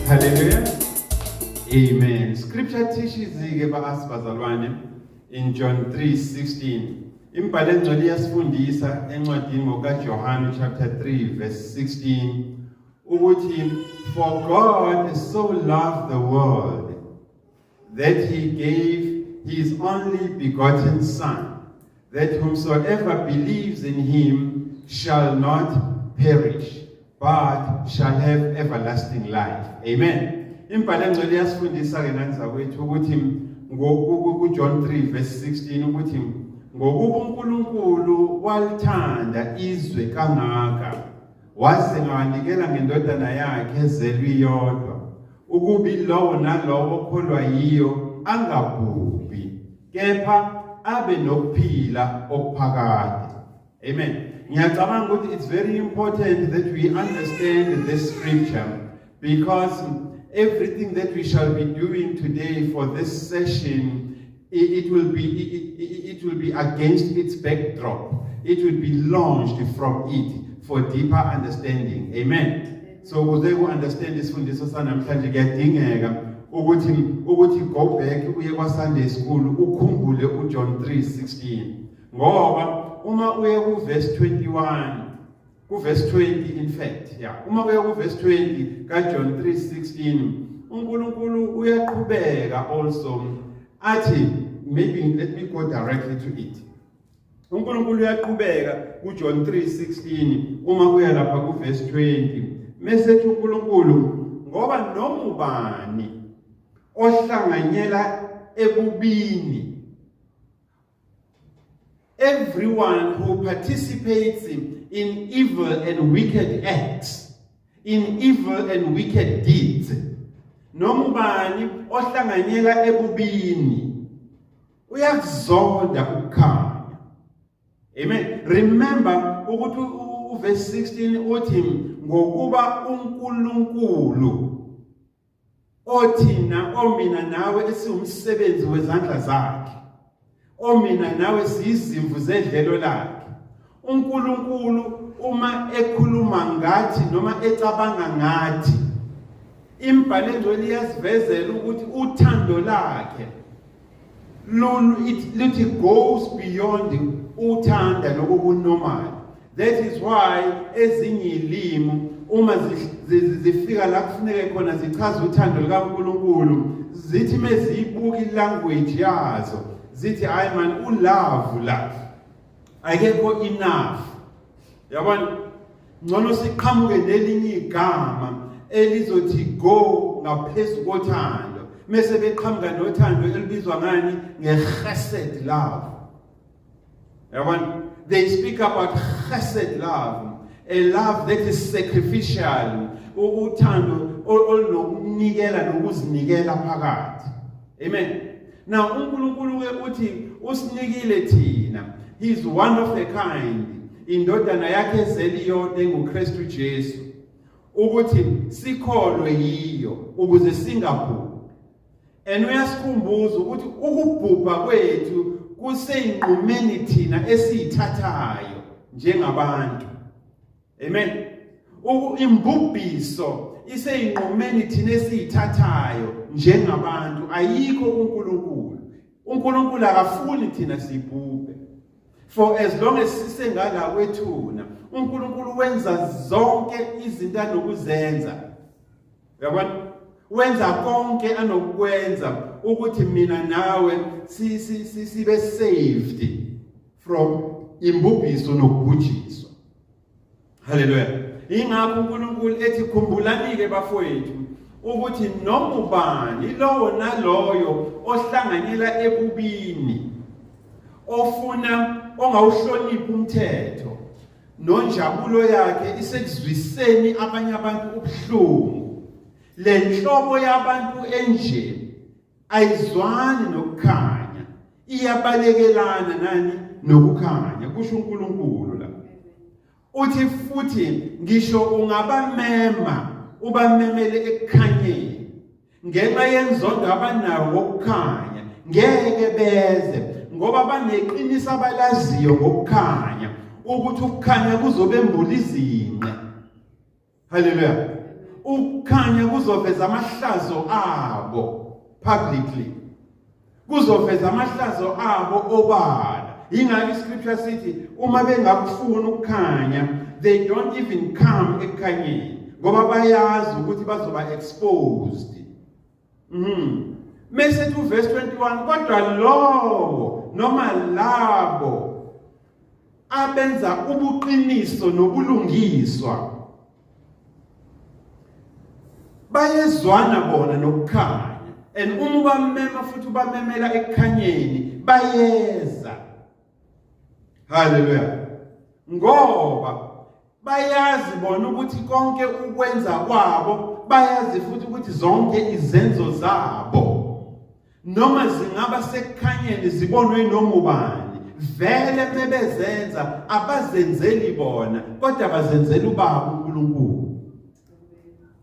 Hallelujah. Amen. Scripture teaches ke bazalwane in John 3:16. Imbhalo engcwele iyasifundisa encwadini ngokaJohane chapter 3 verse 16 ukuthi, "For God so loved the world that he gave his only begotten son, that whomsoever believes in him shall not perish but shall have everlasting life." Amen. Imbhalo engcwele iyasifundisa ke ngani zakwethu ukuthi ku John 3 verse 16 ukuthi ngokuba uNkulunkulu walithanda izwe kangaka waze ngawanikela ngendodana yakhe ezelwe iyodwa, ukuba ilowo nalowo okholwa yiyo angabhubhi kepha abe nokuphila okuphakade. Amen. Ngiyacabanga ukuthi it's very important that we understand this scripture, because everything that we shall be doing today for this session, it will be against its backdrop. It will be launched from it for deeper understanding. Amen. So ukuze ku-understand isifundiso sanamhlanje, kuyadingeka ukuthi go back uye kwa Sunday school, ukhumbule uJohn 3:16, ngoba uma uye ku verse 21, ku verse 20 in fact, yeah, uma uye ku verse 20 ka John 3:16, uNkulunkulu uyaqhubeka also athi, maybe let me go directly to it. uNkulunkulu uyaqhubeka kuJohn 3:16, uma uya lapha ku verse 20, mase ethi uNkulunkulu, ngoba noma ubani ohlanganyela ebubini, everyone who participates in evil and wicked acts, in evil and wicked deeds, noma ubani ohlanganyela ebubini uyakuzonda ukukhanya. Amen. Remember ukuthi uverse 16 uthi ngokuba uNkulunkulu othina omina nawe esiwumsebenzi wezandla zakhe, omina nawe siyizimvu zedlelo lakhe, uNkulunkulu uma ekhuluma ngathi noma ecabanga ngathi, imbhalo engcwele iyasivezela ukuthi uthando lakhe lolu lithi goes beyond uthanda lokho kunormal. That is why ezinye ilimi uma zifika la kufuneke khona zichaza uthando likaNkulunkulu, zithi meziyibuka ilanguage yazo zithi, "Hayi man, ulove la akekho enough, yabona, ngcono siqhamuke nelinye igama elizothi go ngaphezulu kothando." Mase beqhamuka nothando elibizwa ngani? Nge-chesed love, yabona. They speak about chesed love, a love that is sacrificial, uthando olunokunikela nokuzinikela phakathi. Amen. Now uNkulunkulu ke uthi usinikile thina, he's one of a kind, indodana yakhe ezeli yodwa enguKristu Jesu, ukuthi sikholwe yiyo ukuze singabhubhi. And uyasikhumbuza ukuthi ukubhubha kwethu kuseyinqumeni thina esiyithathayo njengabantu. Amen. Imbubhiso iseyinqumeni thina esiyithathayo njengabantu, ayikho kuNkulunkulu. uNkulunkulu akafuni thina sibhubhe. For as long as sisengala kwethuna, uNkulunkulu wenza zonke izinto anokuzenza, uyabona, wenza konke anokwenza ukuthi mina nawe sibe saved from imbubhiso nokubhujiswa. Haleluya. Ingakho uNkulunkulu ethi, khumbulani ke bafowethu ukuthi noma ubani, lowo naloyo ohlanganyela ebubini, ofuna ongawuhloniphi umthetho, nonjabulo yakhe isekuzwiseni abanye abantu ubuhlungu, le nhlobo yabantu enje ayizwani nokukhanya, iyabalekelana nani? Nokukhanya, kusho uNkulunkulu la. Uthi futhi ngisho ungabamema, ubamemele ekukhanyeni, ngenxa yenzondo abanayo ngokukhanya ngeke beze, ngoba baneqiniso abalaziyo ngokukhanya, ukuthi ukukhanya kuzobembula izinqe. Haleluya. Ukukhanya kuzoveza amahlazo abo publicly. Kuzoveza amahlazo abo obala. Yingakho iscripture sithi uma bengakufuni ukukhanya, they don't even come ekukhanyeni ngoba bayazi ukuthi bazoba exposed. Mese ethi uverse 21, kodwa lowo noma labo abenza ubuqiniso nobulungiswa bayezwana bona nokukhanya, and uma ubamema futhi ubamemela ekukhanyeni bayeza. Haleluya. Ngoba bayazi bona ukuthi konke ukwenza kwabo, bayazi futhi ukuthi zonke izenzo zabo noma zingaba sekukhanyeni zibonwe noma ubani, vele mebezenza abazenzeli bona kodwa bazenzela uBaba uNkulunkulu.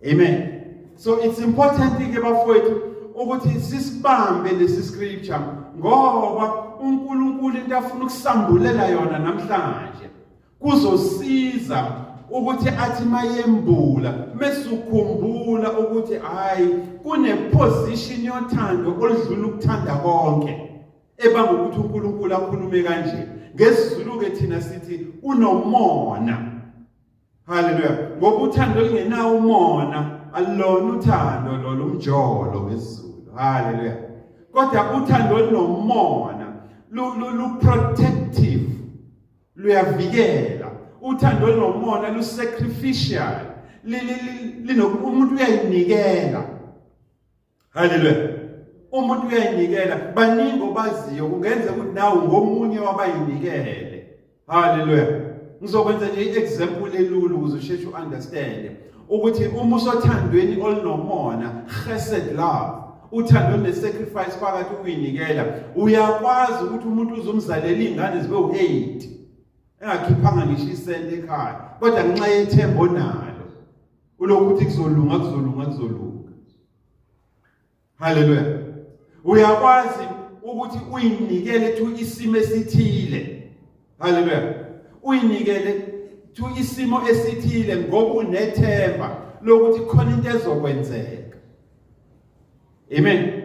Amen. So it's important ke bafowethu ukuthi sisibambe lesi scripture, ngoba uNkulunkulu into afuna ukusambulela yona namhlanje kuzosiza ukuthi athi mayembula mesukhumbula ukuthi hayi, kune position yothando oludlula ukuthanda konke ebanga ukuthi uNkulunkulu akhulume kanje. NgesiZulu ke thina sithi unomona. Haleluya. Ngoba uthando olungenawo umona alona uthando lolo, umjolo ngesiZulu. Haleluya. Kodwa uthando olunomona lu protective, luyavikela. Uthando olunomona lu sacrificial, umuntu uyayinikela. Haleluya. Umuntu uyayinikela. Baningi obaziyo, kungenzeka ukuthi nawe ngomunye wabayinikele. Haleluya. Ngizokwenza nje i-example elula ukuze usheshe u-understand ukuthi uma usothandweni olunomona, chesed love, uthando olune-sacrifice phakathi, ukuyinikela, uyakwazi ukuthi umuntu uzomzalela iy'ngane zibe u-8 engakhiphanga ngisho isente ekhaya, kodwa ngenxa yethemba onalo ulokhu uthi kuzolunga, kuzolunga, kuzolunga. Haleluya. Uyakwazi ukuthi uyinikele to isimo esithile. Haleluya. Uyinikele to isimo esithile ngoba unethemba lokuthi khona into ezokwenzeka. Amen.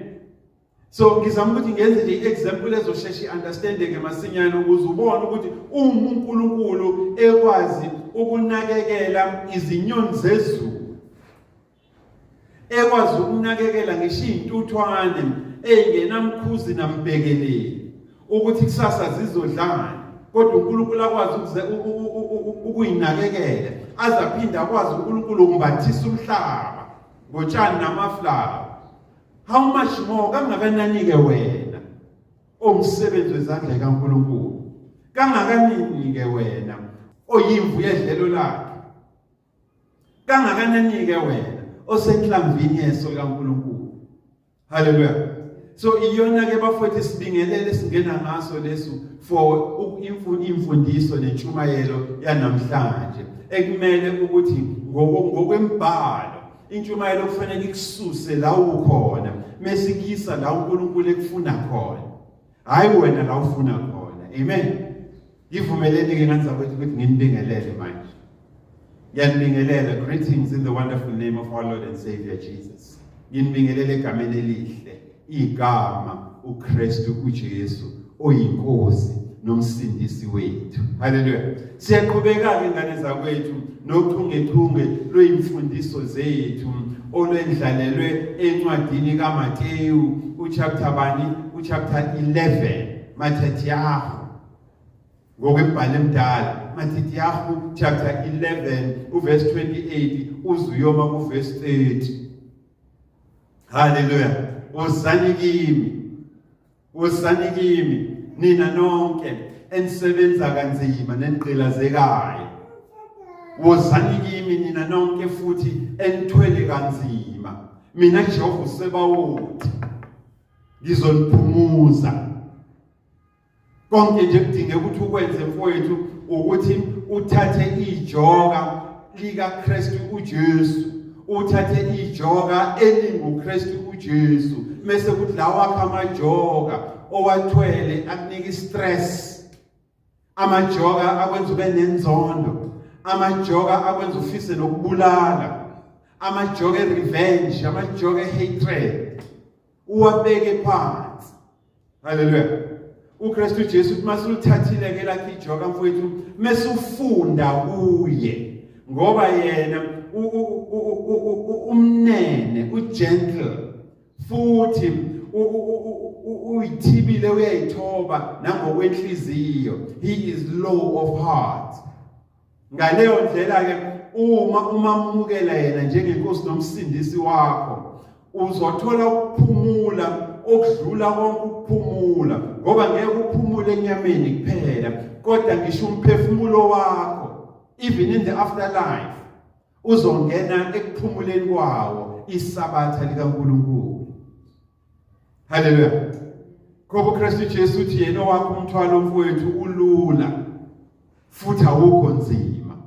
So ngizama ukuthi ngenze nje i-example ezosheshe i-understandeke masinyane ukuze ubone ukuthi uma uNkulunkulu ekwazi ukunakekela izinyoni zezulu, ekwazi ukunakekela ngisho iy'ntuthwane ey'ngenamkhuzi nambhekeleli ukuthi kusasa zizodlani, kodwa uNkulunkulu akwazi ukuyinakekela, aze aphinde akwazi uNkulunkulu ukumbathisa umhlaba ngotshani namaflawa, how much more, kangakanani-ke wena ongumsebenzi wezandla kaNkulunkulu, kangakanani-ke wena oyimvu yedlelo lakhe, kangakanani-ke wena osenhlamvini yeso likaNkulunkulu. Haleluya. So iyona-ke bafowethu sibingelele singena ngaso lesu for imfundiso nentshumayelo yanamhlanje, ekumele ukuthi ngokwembhalo intshumayelo kufanele ikususe la ukhona mesikisa la uNkulunkulu ekufuna khona, hayi wena la ufuna khona. Amen. Ngivumeleni-ke ngane zakwethu ukuthi nginibingelele manje. Ngiyanibingelela. Greetings in the wonderful name of our Lord and Savior Jesus. Nginibingelele egameni elihle, igama uKristu uJesu oyinkosi nomsindisi wethu. Haleluya. Siyaqhubeka-ke ngane zakwethu nochungechunge lwey'mfundiso zethu olwendlalelwe encwadini kaMateyu uchapter bani? Uchapter 11, Mathatyahu, ngokwembhalo emdala, Mathatyahu chapter 11 uverse 28 uze uyoma kuverse 30. Haleluya. Wozani kimi, wozani kimi nina nonke enisebenza kanzima nenigqilazekayo, wozani kimi nina nonke futhi enithwele kanzima, mina Jehova uSebawoti ngizoniphumuza. Konke nje kudingeka ukuthi ukwenze mfowethu ukuthi uthathe ijoka likaKristu uJesu, uthathe ijoka elinguKristu uJesu, mase kuthi lawa akho amajoka owathwele akunika istress, amajoka akwenza ube nenzondo, amajoka akwenza ufise nokubulala, Amajoke revenge, amajoke hatred, uwabeke phansi. Haleluya. UKristu Jesu uthi masulithathile ke lakhe ijoka, mfowethu, mesufunda kuye, ngoba yena umnene, ugentle, futhi uyithibile, uyayithoba nangokwenhliziyo. He is low of heart. Ngaleyo ndlela ke, uma umamukela yena njengenkosi nomsindisi wakho, uzothola ukuphumula okudlula konke ukuphumula, ngoba ngeke uphumule enyameni kuphela, kodwa ngisho umphefumulo wakho, even in the afterlife, uzongena ekuphumuleni kwawo, isabatha likaNkulunkulu. Haleluya. Ngoba uKristu Jesu uthi yena owakho umthwalo, mfowethu, ulula futhi awukho nzima.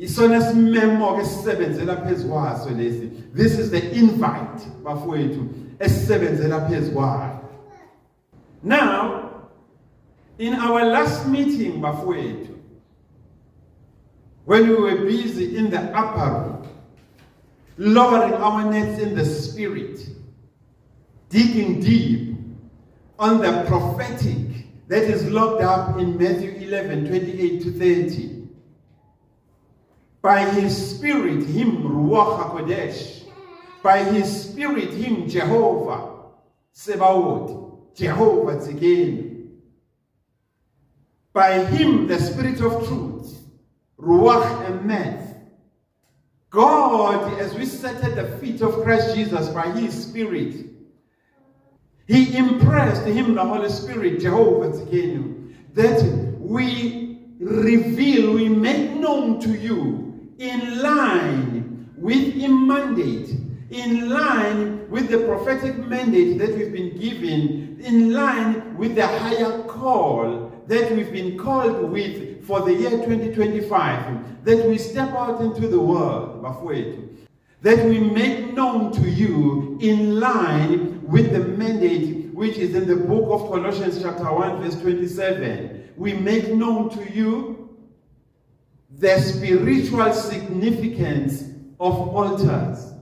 Isona simemo ke sisebenzela phezukwaso lesi. This is the invite, bafowethu, esisebenzela phezukwayo. Now, in our last meeting, bafowethu, when we were busy in the upper room lowering our nets in the spirit, digging deep on the prophetic that is locked up in Matthew 11:28 to 30. By his spirit, him, Ruach HaKodesh, by his spirit, him, Jehovah, Sebaot, Jehovah Tsidkenu, by him, the spirit of truth, Ruach Emeth, God, as we sat at the feet of Christ Jesus by his spirit, he impressed him, the Holy Spirit, Jehovah Tsidkenu, that we reveal, we make known to you in line with the mandate, in line with the prophetic mandate that we've been given, in line with the higher call that we've been called with for the year 2025, that we step out into the world, bafowethu, that we make known to you in line with the mandate which is in the book of Colossians chapter 1 verse 27. We make known to you the spiritual significance of altars.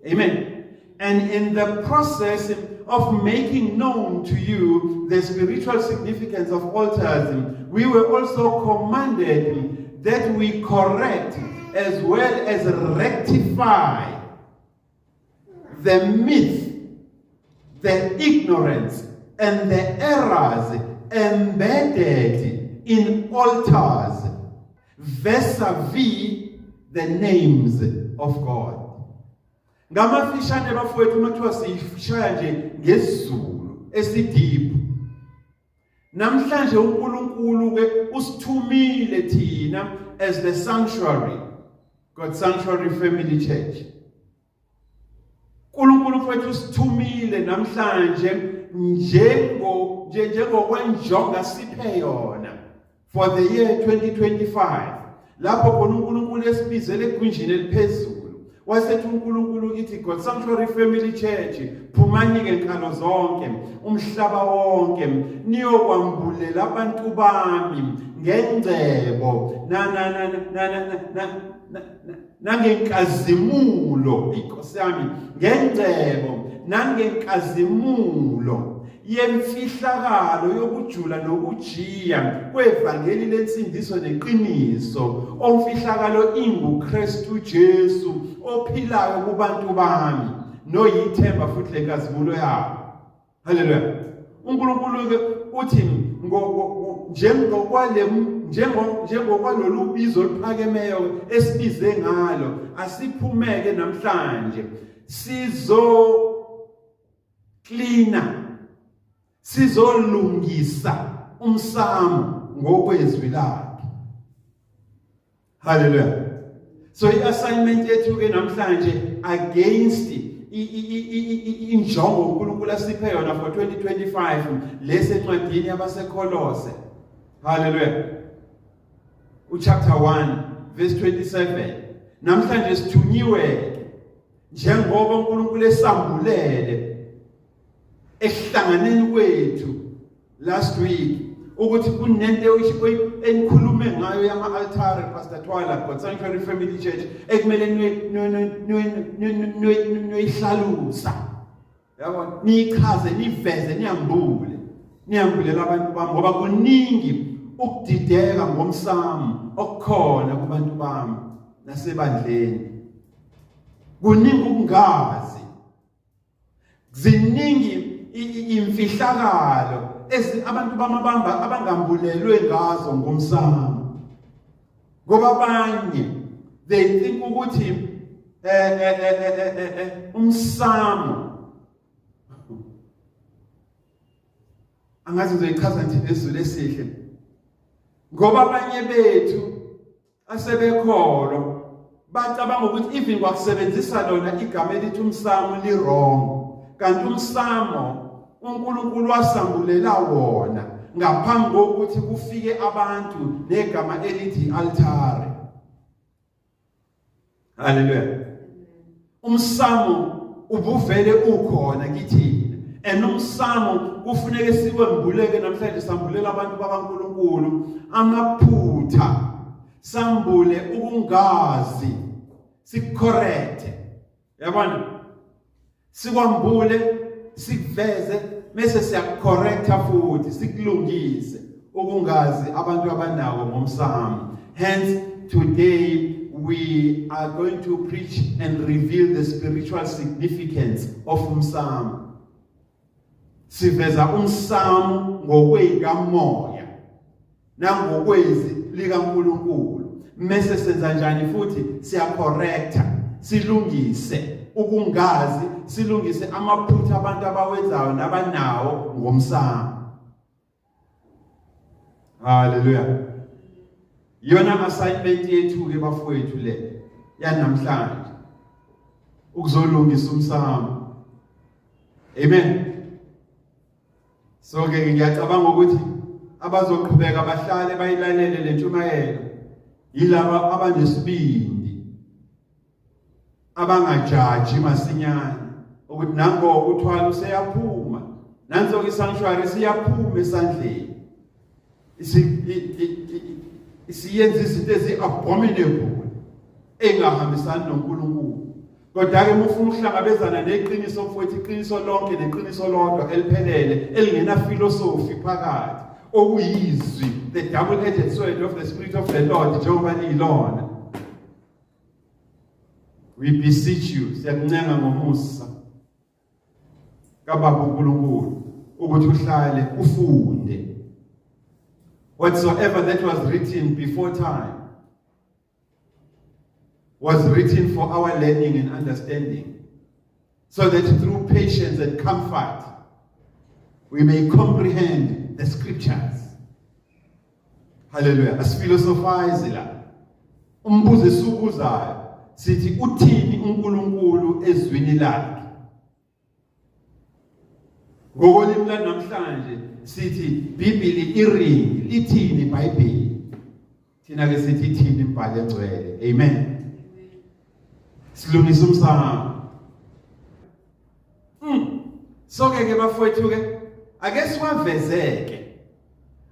Amen. And in the process of making known to you the spiritual significance of altars, we were also commanded that we correct as well as rectify the myth, the ignorance, and the errors embedded in altars vis-a-vis the names of God. Ngamafishane, bafowethu, uma kuthiwa siyishaya nje ngesiZulu esideep, namhlanje uNkulunkulu ke usithumile thina as the sanctuary, God Sanctuary Family Church. uNkulunkulu, mfowethu, usithumile namhlanje njengokwenjongo asiphe yona for the year 2025, lapho khona uNkulunkulu esibizele egunjini eliphezulu, wasethi uNkulunkulu kithi, God Sanctuary Family Church, phumani ke nkalo zonke, umhlaba wonke, niyokwambulela abantu bami ngengcebo na na na na na na nangenkazimulo, inkosi yami, ngengcebo nangenkazimulo yemfihlakalo yokujula nokujiya kwevangeli lensindiso neqiniso, omfihlakalo inguKristu Jesu ophilayo kubantu bami noyithemba futhi lenkazimulo yabo. Haleluya. UNkulunkulu ke uthi njengokwale njengokwalolu bizo oluphakemeyo esibize ngalo, asiphumeke namhlanje sizo cleana, sizolungisa umsamo ngokwezwi lakhe. Haleluya. So i-assignment yethu ke namhlanje, against injongo uNkulunkulu asiphe yona for 2025, lese encwadini yabaseKolose, haleluya, uchapter 1 verse 27, namhlanje sithunyiwe njengoba uNkulunkulu esambulele ekuhlanganeni kwethu last week. Ukuthi kunento enikhulume ngayo yama-altare, Pastor Twala, God Sanctuary Family Church, ekumele niyoyihlalusa. Yabona, niyichaze, niveze, niyambule. Niyambulela abantu bami ngoba kuningi ukudideka ngomsamo okukhona kubantu bami nasebandleni. Kuningi ukungazi. Ziningi imfihlakalo ezi abantu bamabamba abangambulelwe ngazo ngomsamo. Ngoba abanye they think ukuthi umsamo angazi ngizoyichaza nje ngezulu esihle ngoba abanye bethu asebekholwa bacabanga ukuthi even kwakusebenzisa lona igama elithi umsamo li wrong, kanti umsamo uNkulunkulu wasambulela wona ngaphambi kokuthi kufike abantu negama elithi altare. Haleluya. Umsamo ubuvele ukhona kithina, and umsamo kufuneke siwembuleke namhlanje, sambulela abantu bakaNkulunkulu amaphutha, sambule ukungazi, sikucorrect, yabona, sikwambule, sikuveze, bese siyakucorrecta futhi sikulungise ukungazi abantu abanawo ngomsamo. Hence today we are going to preach and reveal the spiritual significance of umsamo. Siveza umsamo ngokweyikamoya nangokwezi likaNkulunkulu, mese senza njani futhi? Siyacorrecta, silungise ukungazi, silungise amaphutha abantu abawenzayo nabanawo ngomsamo. Haleluya. Iyona assignment yethu ke bafowethu le yanamhlanje, ukuzolungisa umsamo. Amen. So ke ngiyacabanga ukuthi abazoqhubeka bahlale bayilalele le ntshumayelo yilaba abanesibindi, abangajaji masinyane ukuthi nango uthwala useyaphuma, nanso isanctuary siyaphuma esandleni, isiyenza izinto ezi-abominable engahambisani noNkulunkulu. Kodwa-ke uma ufuna ukuhlangabezana neqiniso mfowethu, iqiniso lonke neqiniso lodwa eliphelele elingenafilosofi phakathi, okuyizwi, the double edged sword of the Spirit of the Lord, njengoba liyilona, we beseech you, siyakuncenga ngomusa kaBaba uNkulunkulu ukuthi uhlale ufunde. Whatsoever that was written before time was written for our learning and understanding, so that through patience and comfort we may comprehend the scriptures. Hallelujah. Asiphilosophize la. Umbuzo esiwubuzayo sithi, uthini uNkulunkulu ezwini lakhe? Ngokolimi lanamhlanje sithi Bhibhili iringi, lithini iBhayibheli? Thina ke sithi ithini imbhalo engcwele? Amen. Silungisa umsamo. So ke ke bafowethu ke, ake siwavezeke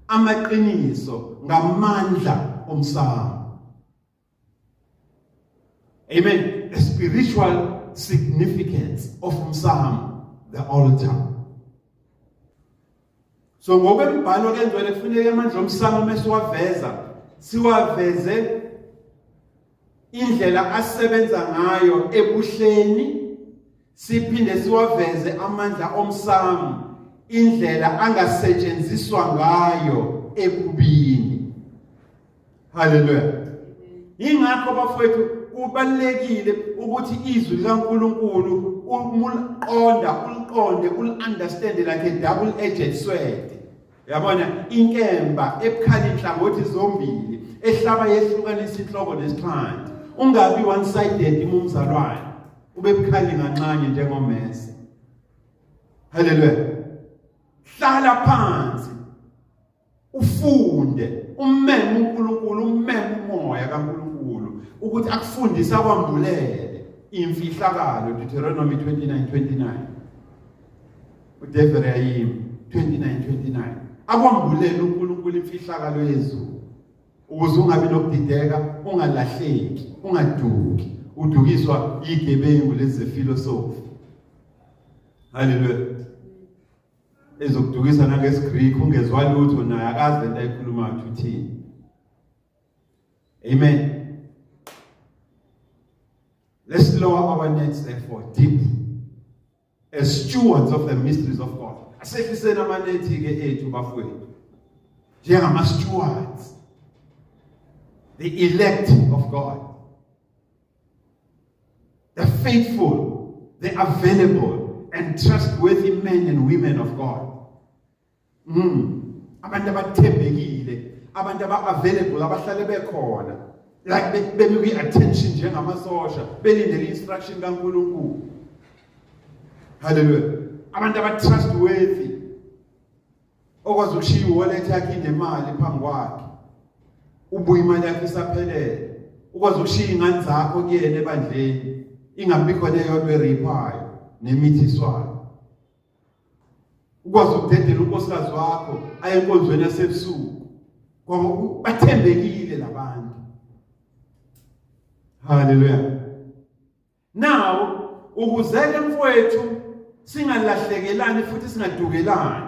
amaqiniso ngamandla omsamo. Amen. The spiritual significance of umsamo, the altar. So ngokwembhalo ke ngcwele, kufuneka amandla omsamo mesiwaveza, siwaveze indlela asebenza ngayo ebuhleni, siphinde siwaveze amandla omsamo indlela angasetshenziswa ngayo ebubini. Haleluya. Ingakho bafowethu kubalekile ukuthi izwi likaNkuluNkulu umuqonda, uliqonde, uli-understand like a double edged sword, yabona, inkemba ebukhali inhlangothi zombili, ehlaba yehlukanisa inhloko nesixhanti. Ungabi one sided umzalwane, ube bukhali nganxanye njengomese. Haleluya. Hlala phansi ufunde, ummeme uNkulunkulu, ummeme umoya kaNkulunkulu ukuthi akufundise, akwambulele imfihlakalo. Deuteronomy 29:29, uDeverayim 29:29. Akwambulele uNkulunkulu imfihlakalo yezulu ukuze ungabi nokudideka, ungalahleki, ungaduki, udukiswa igebengu lezi zefilosofi. Haleluya. Ezokudukisa nangesiGreek ungezwa lutho naye akazi lento ayikhulumayo ukuthi uthini. Amen. Let's lower our nets therefore deep as stewards of the mysteries of God. Asehliseni amanethi ke ethu bafowethu. Njengama stewards. The elect of God. The faithful, the available and trustworthy men and women of God. Abantu abathembekile, abantu aba-available, abahlale bekhona. Like bemi kwi-attention njengamasosha, belindele instruction kaNkulunkulu. Hallelujah. Abantu aba-trustworthy, okwazi ukushiya i-wallet yakhe inemali phambi kwakhe, ubuye imali yakhe isaphelele, ukwazi ukushiya iy'ngane zakho kuyena ebandleni, ingabikho neyodwa eriphayo nemithiswayo. Ukwazi ukudedela unkosikazi wakho aye enkonzweni yasebusuku, ngoba bathembekile labantu. Hallelujah. Now ukuze ke mfowethu singalahlekelani futhi singadukelani,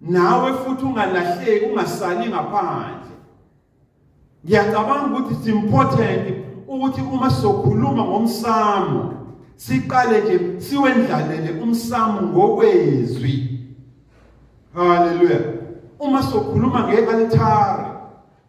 nawe futhi ungalahleki, ungasali ngaphandle. Ngiyacabanga ukuthi it's important ukuthi uma sizokhuluma ngomsamo siqale nje siwendlalele umsamo ngokwezwi. Hallelujah. Uma sokhuluma nge-altare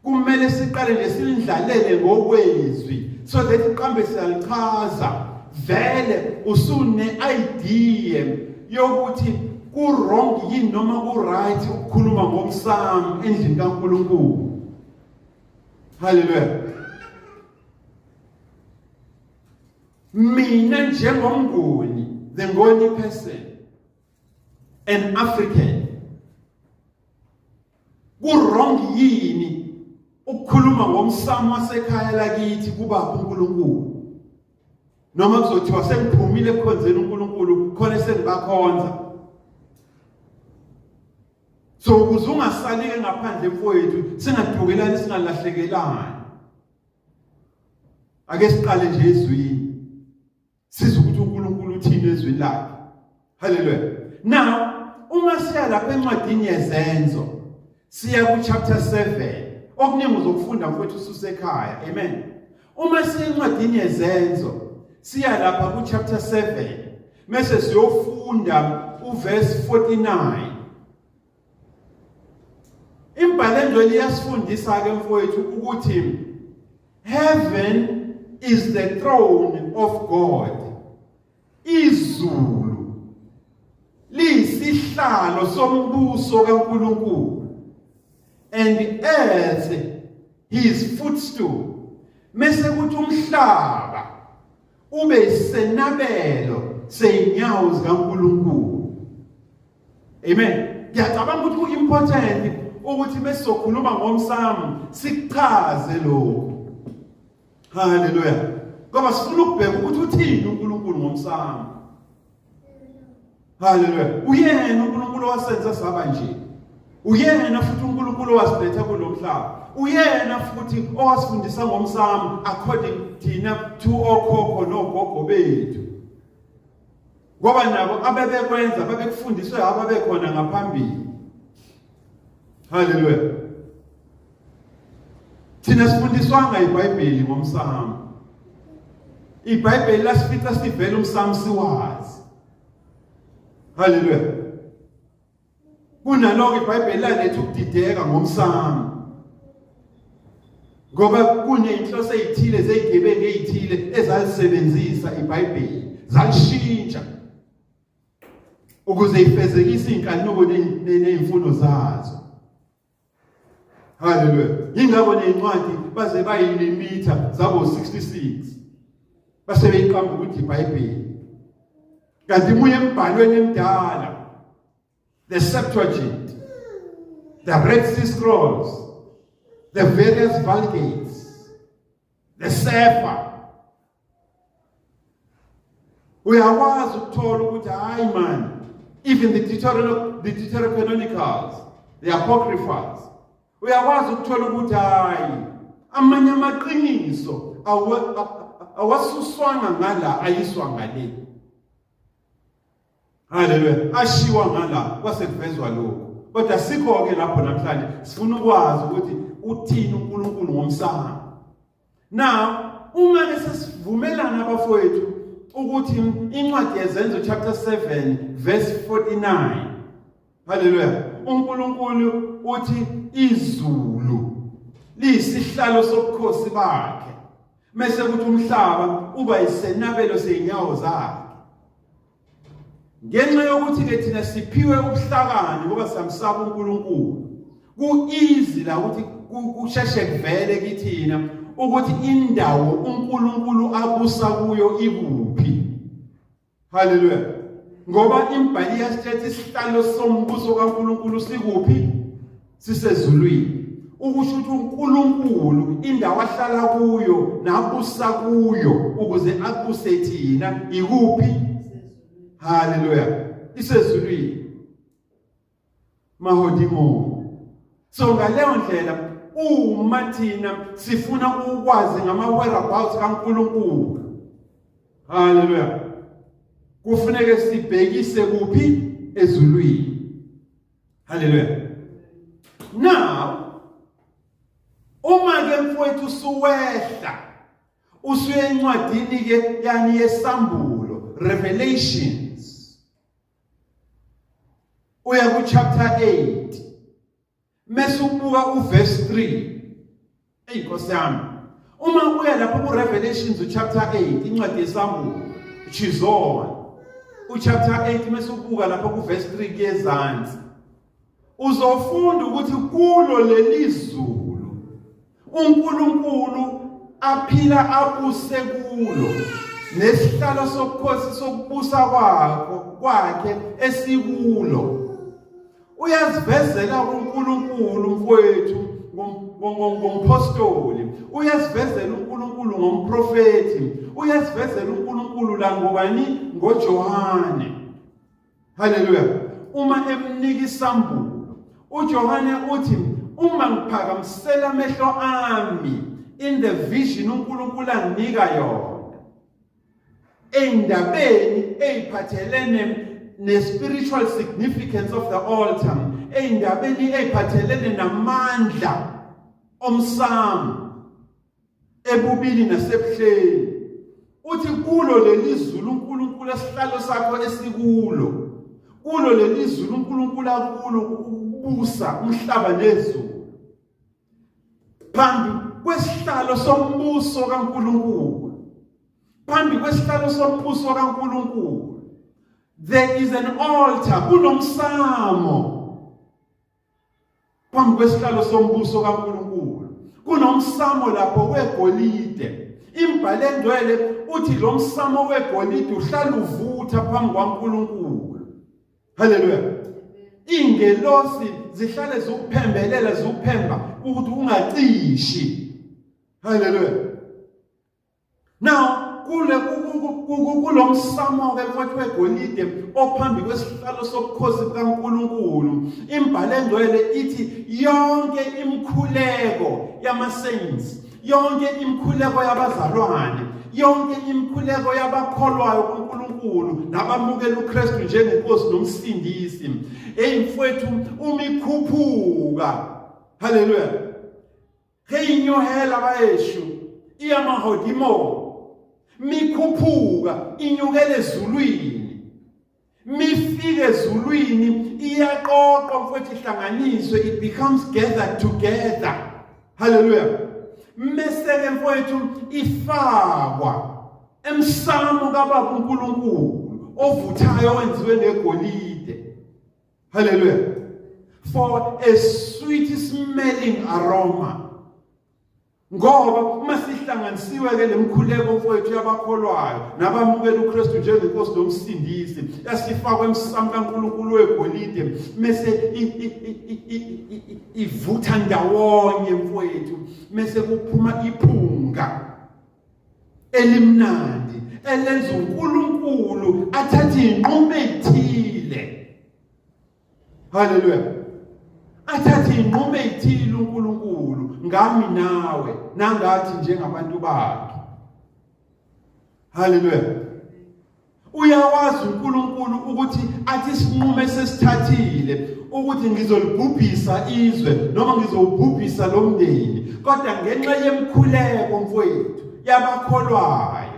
kumele siqale nje silindlalele ngokwezwi so that iqambe siyalichaza vele usune idea yokuthi ku wrong yini noma ku right ukukhuluma ngomsamo endlini kaNkulunkulu. Hallelujah. Mina njengomnguni, the Ngoni person, an African, ku wrong yini ukukhuluma ngomsamo wasekhaya lakithi kubaba uNkulunkulu? Noma kuzothiwa sengiphumile ekukhonzeni uNkulunkulu khona sengibakhonza. So ukuze ungasalike ngaphandle mfowethu, singadukelani, singalahlekelani, ake siqale nje ezwini, sizwe ukuthi uNkulunkulu uthini ezwini lakhe. Haleluya. Now uma siya lapha encwadini yeZenzo, siya ku chapter 7, okuningi uzokufunda mfowethu ususekhaya. Amen. Uma siya encwadini yeZenzo, siya lapha ku chapter 7, mase siyofunda uverse 49. Imbhalo engcwele iyasifundisa ke mfowethu ukuthi heaven is the throne of God. Izulu liyisihlalo sombuso kaNkulunkulu, and earth his footstool. Mase kuthi umhlaba ube isenabelo seyinyawo zikaNkulunkulu. Amen. Ngiyacabanga ukuthi ku-important ukuthi mesizokhuluma ngomsamo sikuchaze lokho. Haleluya. Ngoba sifuna ukubheka ukuthi uthini uNkulunkulu ngomsamo. Haleluya. Uyena uNkulunkulu owasenza saba nje. Uyena futhi uNkulunkulu owasiletha kulomhlaba. Uyena futhi owasifundisa ngomsamo according thina to okhokho nogogo bethu. Ngoba nabo abebekwenza babekufundiswe ababekhona ngaphambili. Haleluya. Thina sifundiswanga iBhayibheli ngomsamo. iBhayibheli lasifica sivela umsamo siwazi. Haleluya. Kunaloko iBhayibheli laletha ukudideka ngomsamo. Ngoba kuneyinhloso ezithile zezigebengu ezithile ezalisebenzisa iBhayibheli, zalishintsha ukuze ifezekise inkanuko nezimfuno zazo. Haleluya. Ingakho nezincwadi baze bayilimitha zabo 66. Base beyiqamba ukuthi iBhayibheli. Kanti muye embhalweni emdala, the Septuagint, the Red Sea Scrolls, the various Vulgates, the Sefer, uyakwazi ukuthola ukuthi hayi man, even the Deuterocanonicals. The apocryphals. Uyakwazi ukuthola ukuthi hayi amanye amaqiniso awasuswanga ngala ayiswa ngale. Haleluya. Ashiwa ngala kwase kuvezwa lokho. Kodwa sikho ke lapho namhlanje sifuna ukwazi ukuthi uthini uNkulunkulu ngomsamo. Now uma ke sesivumelana abafowethu ukuthi incwadi yeZenzo chapter 7 verse 49. Haleluya. uNkulunkulu uthi izulu liyisihlalo sobukhosi bakhe. Mese kuthi umhlaba uba isenabelo seyinyawo zakhe. Ngenxa yokuthi ke thina siphiwe ubuhlakani ngoba siyamsaba uNkulunkulu. Ku-easy la ukuthi kusheshe kuvele kithina ukuthi indawo uNkulunkulu abusa kuyo ikuphi. Haleluya. Ngoba imbhali iyasithetha isihlalo sombuso kaNkulunkulu sikuphi? Sisezulwini. Ukusho ukuthi uNkulunkulu indawo ahlala kuyo nabusa kuyo ukuze abuse thina ikuphi? Haleluya. Isezulwini. Mahodimo. So ngaleyo ndlela uma thina sifuna ukwazi ngama whereabouts kaNkulunkulu. Haleluya. Kufuneke sibhekise kuphi? Ezulwini. Haleluya. Now uma ke mfowethu usuwehla usuye encwadini ke yani yesambulo Revelations uya ku chapter 8 mese ubuka uverse 3. Eyi Nkosi yami, uma uya lapho ku Revelations chapter 8, incwadi yesambulo chizona uchapter 8, mese ubuka lapho ku verse 3 kuyezansi, uzofunda ukuthi kulo leli zulu uNkulunkulu aphila abuse kulo nesihlalo sobukhosi sokubusa kwakho kwakhe esikulo, uyazivezela uNkulunkulu mfowethu ngompostoli, uyazivezela uNkulunkulu ngomprofethi, uyazivezela uNkulunkulu la ngobani? NgoJohane. Haleluya. Uma emnika isambulo uJohane uthi, uma ngiphakamisela amehlo ami in the vision uNkulunkulu anginika yona ey'ndabeni ey'phathelene ne-spiritual significance of the altar, ey'ndabeni ey'phathelene namandla omsamo ebubini nasebuhleni, uthi kulo leli zulu uNkulunkulu esihlalo sakho esikulo, kulo leli zulu uNkulunkulu akulo ukubusa umhlaba nezulu, phambi kwesihlalo sombuso kaNkulunkulu, phambi kwesihlalo sombuso kaNkulunkulu there is an altar, kunomsamo phambi kwesihlalo sombuso kaNkulunkulu, kunomsamo lapho wegolide. Imbhalo engcwele uthi lo msamo wegolide uhlala uvutha phambi kwaNkulunkulu. Haleluya. Ingelosi zihlale zikuphembelela, zikuphemba ukuthi ungacishi. Haleluya. Now kule kulomsamo ke mfowethu wegolide ophambi kwesihlalo sobukhosi bukaNkulunkulu, imbhalo engcwele ithi yonke imikhuleko yama saints, yonke imikhuleko yabazalwane, yonke imikhuleko yabakholwayo kuNkulunkulu nabamukela uKristu njengenkosi nomsindisi, hey mfowethu, umikhuphuka, haleluya, hey nyohela bayeshu iyamahodimo mikhuphuka inyukele ezulwini, mifike ezulwini iyaqoqwa mfowethu, ihlanganiswe, it becomes gathered together. Haleluya. Mese-ke mfowethu ifakwa emsamo kababa uNkulunkulu ovuthayo wenziwe ngegolide. Haleluya. For a sweet smelling aroma. Ngoba uma sihlanganisiwe ke lemkhuleko mfowethu yabakholwayo nabamukela uKristu njengenkosi nomsindisi, yasifakwa emsamo kaNkulunkulu wegolide, mese ivutha ndawonye mfowethu, mese kuphuma iphunga elimnandi elenza uNkulunkulu athathe inqumo ethile. Haleluya. Athathe inqumo ezithile uNkulunkulu ngami nawe nangathi njengabantu bakhe. Haleluya. Uyawazi uNkulunkulu ukuthi athi isinqumo esesithathile ukuthi ngizolibhubhisa izwe noma ngizowubhubhisa lo mndeni, kodwa ngenxa yemkhuleko mfowethu yabakholwayo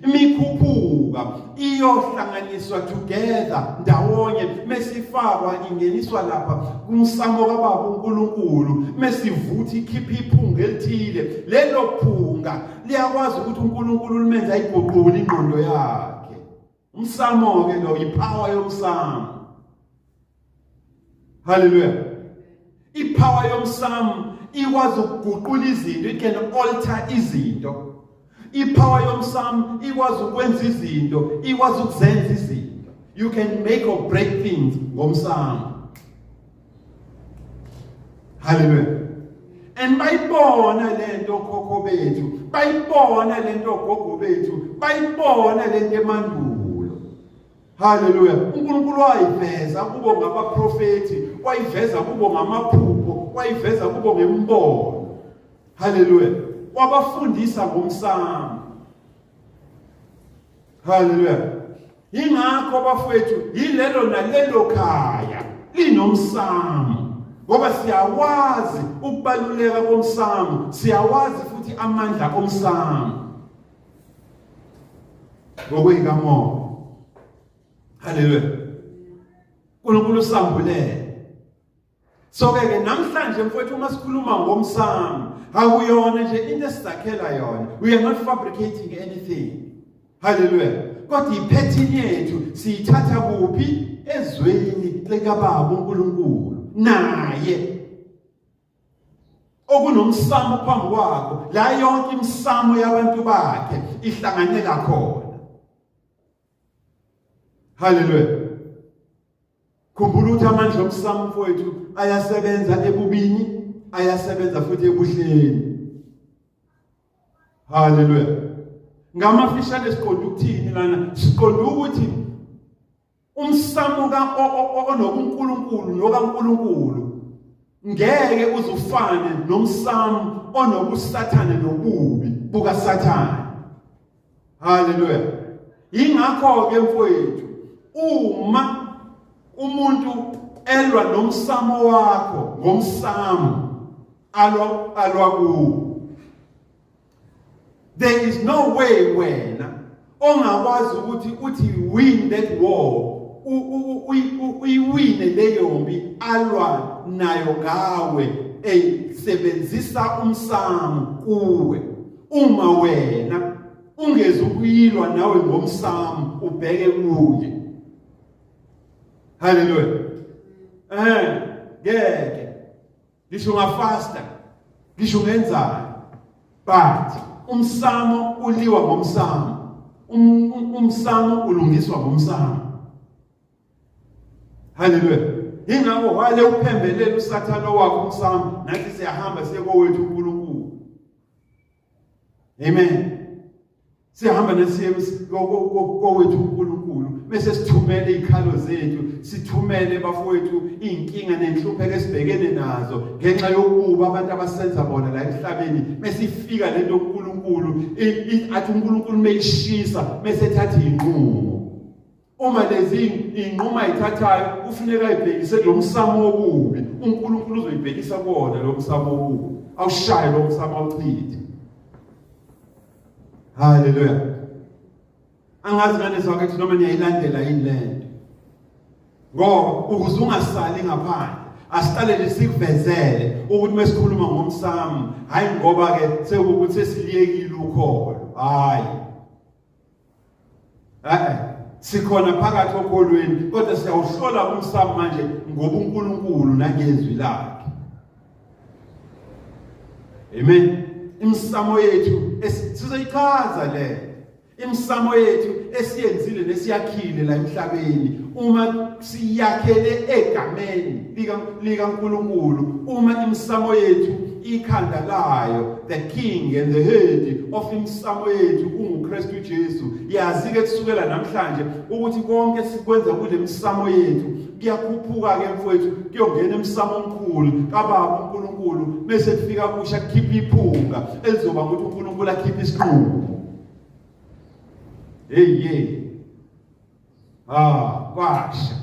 imikhuphuka iyohlanganiswa together ndawonye, mesifakwa ingeniswa lapha kumsamo kababa uNkulunkulu, mesivutha ikhipha iphunga elithile. Lelo phunga liyakwazi ukuthi uNkulunkulu limenze ayiguqule ingqondo yakhe. Umsamo ke lo, ipower yomsamo. Haleluya. Ipower yomsamo ikwazi ukuguqula izinto, it can alter izinto. Ipower yomsamo ikwazi ukwenza izinto, ikwazi ukuzenza izinto. You can make or break things ngomsamo. Haleluya. And bayibona lento okhokho bethu, bayibona lento ogogo bethu, bayibona lento emandulo. Haleluya. uNkulunkulu wayiveza kubo ngabaprofeti, wayiveza kubo ngamaphupho, wayiveza kubo ngembono. Haleluya. Wabafundisa ngomsamo. Haleluya. Ingakho bafowethu yilelo nalelo khaya linomsamo, ngoba siyawazi ukubaluleka komsamo, siyawazi futhi amandla omsamo ngokweyikamoya. Haleluya. uNkulunkulu usambulele. So ke namhlanje mfowethu, uma sikhuluma ngomsamo, akuyona nje into esizakhela yona. We are not fabricating anything. Haleluya. Kodwa iphethini yethu siyithatha kuphi? Ezweni likaBaba uNkulunkulu, naye okunomsamo phambi kwakho, la yonke imisamo yabantu bakhe ihlanganela khona. Haleluya. Khumbula ukuthi amandla omsamo mfowethu ayasebenza ebubini, ayasebenza futhi ebuhleni. Haleluya. Ngamafishane siqonda ukuthini lana? Siqonda ukuthi umsamo ka onobuNkulunkulu nokaNkulunkulu ngeke uzufane nomsamo onobusathane nobubi bukaSathane. Haleluya. Ingakho ke mfowethu, uma umuntu elwa nomsamo wakho ngomsamo alwa kuwo, there is no way wena ongakwazi ukuthi uthi win that war, uyiwine leyo mpi alwa nayo ngawe esebenzisa umsamo kuwe, uma wena ungezi ukuyilwa nawe ngomsamo ubheke kuye. Haleluya. Ngeke ngisho ungafasta, ngisho ungenzani, but umsamo uliwa ngomsamo, umsamo ulungiswa ngomsamo. Haleluya. Ingakho wale uphembelela uSathane wakho umsamo, nathi siyahamba siye kowethu uNkulunkulu. Amen. Siyahamba nesiye kowethu uNkulunkulu, bese sithumele izikhalo zethu, sithumele bafowethu izinkinga nenhlupheko esibhekene nazo ngenxa yokuba abantu abasenza bona la emhlabeni. Bese ifika lento uNkulunkulu athi uNkulunkulu meyishisa bese ethatha inqumo. Uma lezi inquma ayithathayo kufuneka ayibhekise kulo msamo wobubi, uNkulunkulu uzoyibhekisa kuwona lo msamo wobubi, awushaye lo msamo, awuchithe. Haleluya. Angazi ngane zakithi noma niyayilandela yini lento, ngoba ukuze ungasali ngaphandle asiqale nje sikuvezele ukuthi mesikhuluma ngomsamo, hayi ngoba ke sekuwukuthi sesiliyekile ukholo, hayi, sikhona phakathi okholweni, kodwa siyawuhlola umsamo manje ngobuNkulunkulu nangezwi lakhe. Amen. Imisamo yethu sizoyichaza le. Imsamo yethu esiyenzile nesiyakhile la emhlabeni, uma siyakhele egameni likaNkulunkulu, uma imsamo yethu ikhanda layo, the king and the head of imsamo yethu unguKristu Jesu, yazi ke kusukela namhlanje ukuthi konke sikwenza kule msamo yethu kuyakhuphuka ke mfowethu, kuyongena emsamo omkhulu kaBaba uNkulunkulu, bese kufika kusha kukhipha iphunga elizoba ukuthi uNkulunkulu akhiphe isinqumo. Hey hey, ah, kwasha.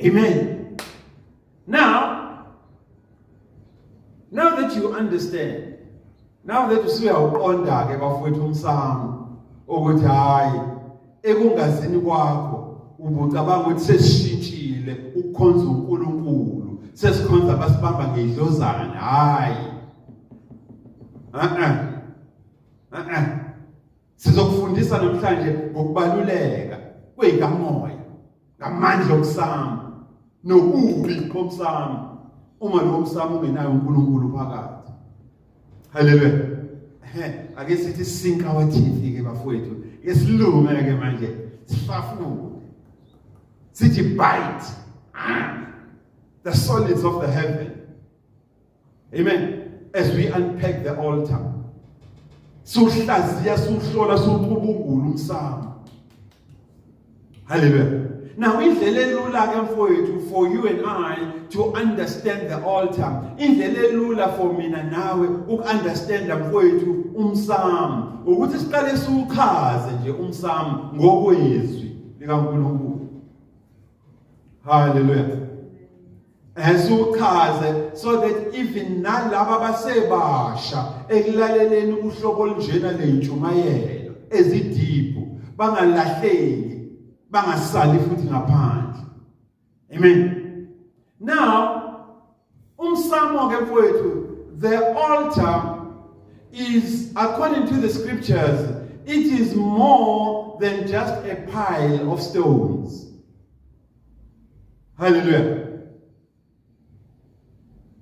Amen. Now that you understand, now that usuyawuqonda ke bafowethu umsamo, ukuthi hayi, ekungazini kwakho ubucabanga ukuthi sesishintshile ukukhonza uNkulunkulu, sesikhonza abasibamba ngedlozana. Hayi, eh eh, sizokufundisa namhlanje ngokubaluleka kweyikamoya, ngamandla omsamo nobubi bomsamo uma lo msamo ungenayo uNkulunkulu phakathi. Haleluya. Ehe, ake sithi sink our teeth ke bafowethu, esilunge ke manje, sihlafune, sithi bite the solids of the heaven. Amen. As we unpack the altar, suhlaziya, suhlola, sucubungula umsamo. Hallelujah. Now indlela elula ke mfowethu for you and I to understand the altar, indlela elula for mina nawe uku-understand mfowethu umsamo, ukuthi siqale siwuchaze nje umsamo ngokwezwi likaNkulunkulu. Hallelujah. Esiwuchaze so that even nalaba abasebasha ekulaleleni uhlobo olunjena leyintshumayelo ezi-deep bangalahleki, bangasali futhi ngaphandle. Amen. Now umsamo ke mfowethu, the altar is, according to the scriptures, it is more than just a pile of stones. Hallelujah.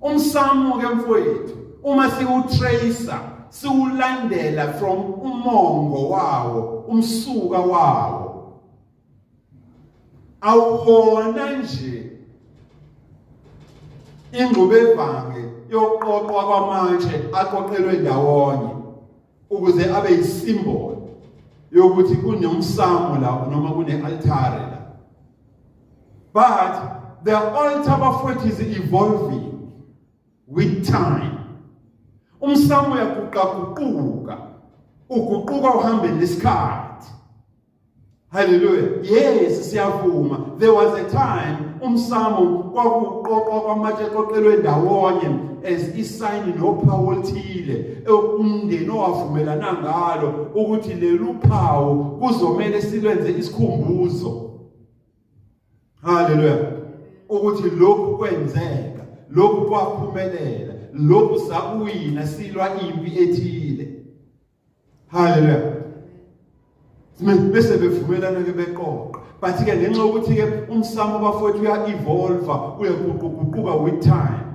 Umsamo ke mfowethu, uma siwutracer, siwulandela from umongo wawo, umsuka wawo, awuwona nje ingxubevange yokuqoqwa kwamatshe aqoqelwe ndawonye ukuze abe yi-symbol yokuthi kunomsamo la noma kune-altare la. But the altar, bafowethu, is evolving with time. Umsamo uyaguqaguquka, uguquka uhambe nesikhathi. Hallelujah. Yes, siyavuma, there was a time umsamo kwakuqoqwa kwamatshe eqoqelwe ndawonye as isayini nophawu oluthile umndeni owavumelana ngalo ukuthi lelu phawu kuzomele silwenze isikhumbuzo. Hallelujah. Ukuthi lokhu kwenzeka, lokhu kwaphumelela, lokhu sakuwina silwa impi ethile. Hallelujah. Bese bevumelana ke beqoqa. But ke ngenxa yokuthi ke umsamo bafowethu uya evolve, uyaguquguquka with time.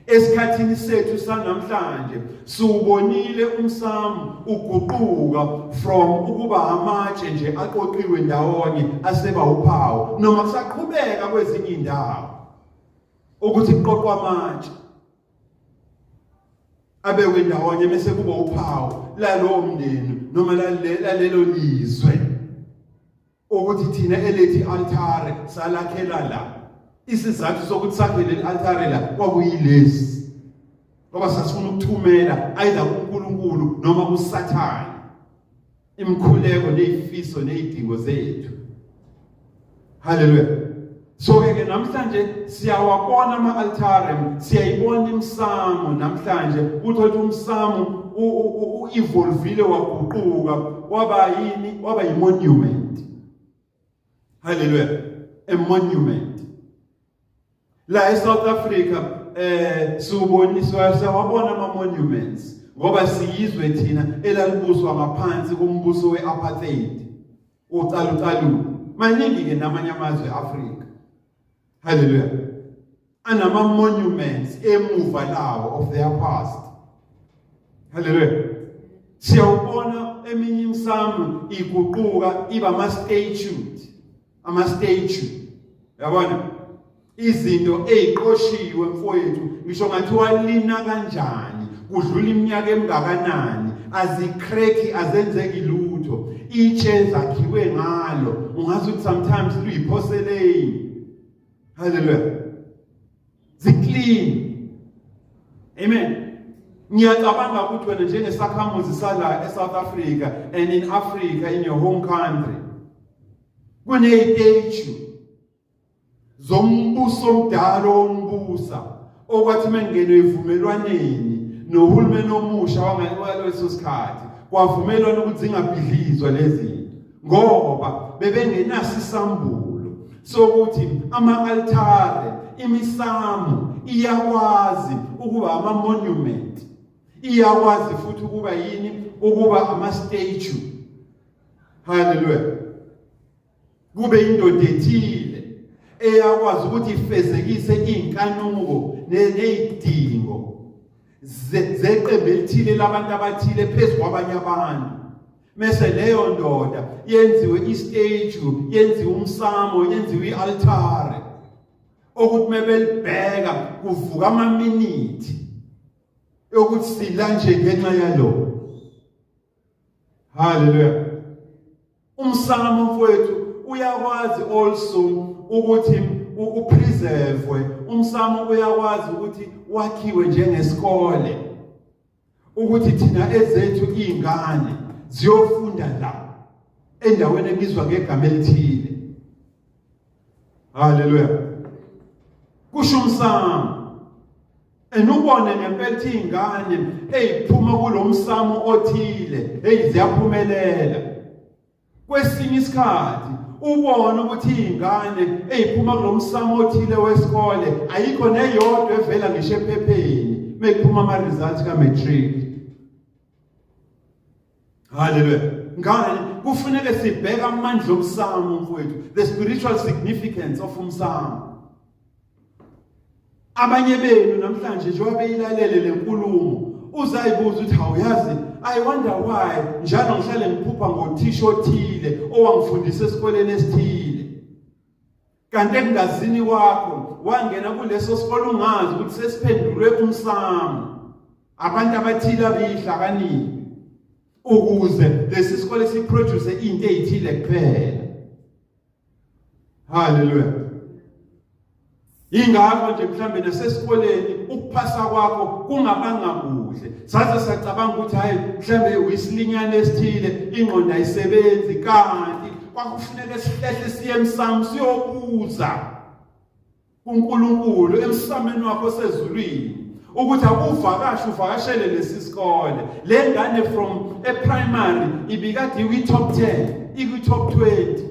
Esikhathini sethu sanamhlanje siwubonile umsamo uguquka from ukuba amatshe nje aqoqiwe ndawonye aseba uphawu, noma kusaqhubeka kwezinye indawo ukuthi kuqoqwa amatshe abekwe ndawonye bese kuba uphawu lalowo mndeni noma lalelo lizwe, ukuthi thina elethi altare salakhela la. Isizathu sokuthi sakhe leli altare la kwakuyilesi, ngoba sasifuna ukuthumela either kuNkulunkulu noma kuSathane imikhuleko nezifiso nezidingo zethu. Haleluya. So ke namhlanje siyawabona ama-altare, siyayibona imsamo namhlanje. Uthola ukuthi umsamo u-evolvile, waguquka, waba yini? Waba yi-monument. Haleluya. A monument la eSouth Africa. Siuboniswa, siyawabona ama monuments ngoba siyizwe thina elalibuswa ngaphansi kombuso weapartheid, ucalucalulo. Maningi ke namanye amazwe eAfrika, haleluya, anama monuments emuva lawo of their past. Haleluya. Siyawubona eminye imisamo iguquka iba ama statue, ama statue. Yabona? Izinto eziqoshiwe mfowethu, ngisho ngathiwa lina kanjani, kudlula iminyaka emingakanani, azicrack, azenzeki lutho. Itshe zakhiwe ngalo, ungazi ukuthi sometimes luyiporcelain. Hallelujah. Ziclean. Amen. Ngiyacabanga ukuthi wena njengesakhamuzi sala eSouth Africa and in Africa, in your home country, kunezistatue zombuso omdala ombusa okwathi mengenwe evumelwaneni nohulumeni omusha wangaleso sikhathi, kwavumelwana ukuthi zingabhidlizwa lezi ngoba bebengenaso isambulo sokuthi ama-altare, imisamo iyakwazi ukuba ama-monument, iyakwazi futhi ukuba yini, ukuba ama-statue. Haleluya. Kube indoda ethile eyakwazi ukuthi ifezekise inkanuko nezidingo zeqembu elithile labantu abathile phezu kwabanye abantu, mese leyo ndoda yenziwe istatue, yenziwe umsamo, yenziwe ialtare, okuthi mebelibheka kuvuka amaminithi yokuthi sila nje ngenxa yalo. Haleluya. Umsamo mfowethu uyakwazi also ukuthi upreserve. Umsamo uyakwazi ukuthi wakhiwe njengesikole, ukuthi thina ezethu izingane ziyofunda la endaweni ebizwa ngegama elithile. Haleluya. Kusho umsamo, enubone ngempela izingane eziphuma kulomsamo othile, hey, ziyaphumelela. Kwesinye isikhathi ubone ukuthi izingane eziphuma kulomsamo othile wesikole ayikho neyodwa evela ngisho ephepheni mekuphuma ama results ka matric. Haleluya. Ngani kufuneke sibheke amandla omsamo mfowethu, the spiritual significance of umsamo. Abanye benu namhlanje njengoba beyilalele lenkulumo, uzayibuza ukuthi, "Awuyazi, I wonder why njalo ngihlale ngiphupha ngothisha othile owangifundisa esikoleni esithile." Kanti ekungazini kwakho wangena kuleso sikole ungazi ukuthi sesiphendulwe umsamo, abantu abathile abeyihlakaniphi ukuze lesi sikole siproduce into ezithile kuphela. Haleluya. Ingakho nje mhlambe nasesikoleni ukuphasa kwakho kungabanga kuhle, saze sacabanga ukuthi hayi, mhlambe uyisilinyana esithile, ingqondo ayisebenzi, kanti kwakufuneka sihlehle siye emsamo siyobuza kuNkulunkulu emsameni wakho osezulwini ukuthi akuvakashe, uvakashele lesi sikole. Le ngane from eprimary ibikade ikwi top 10, ikwi top 20,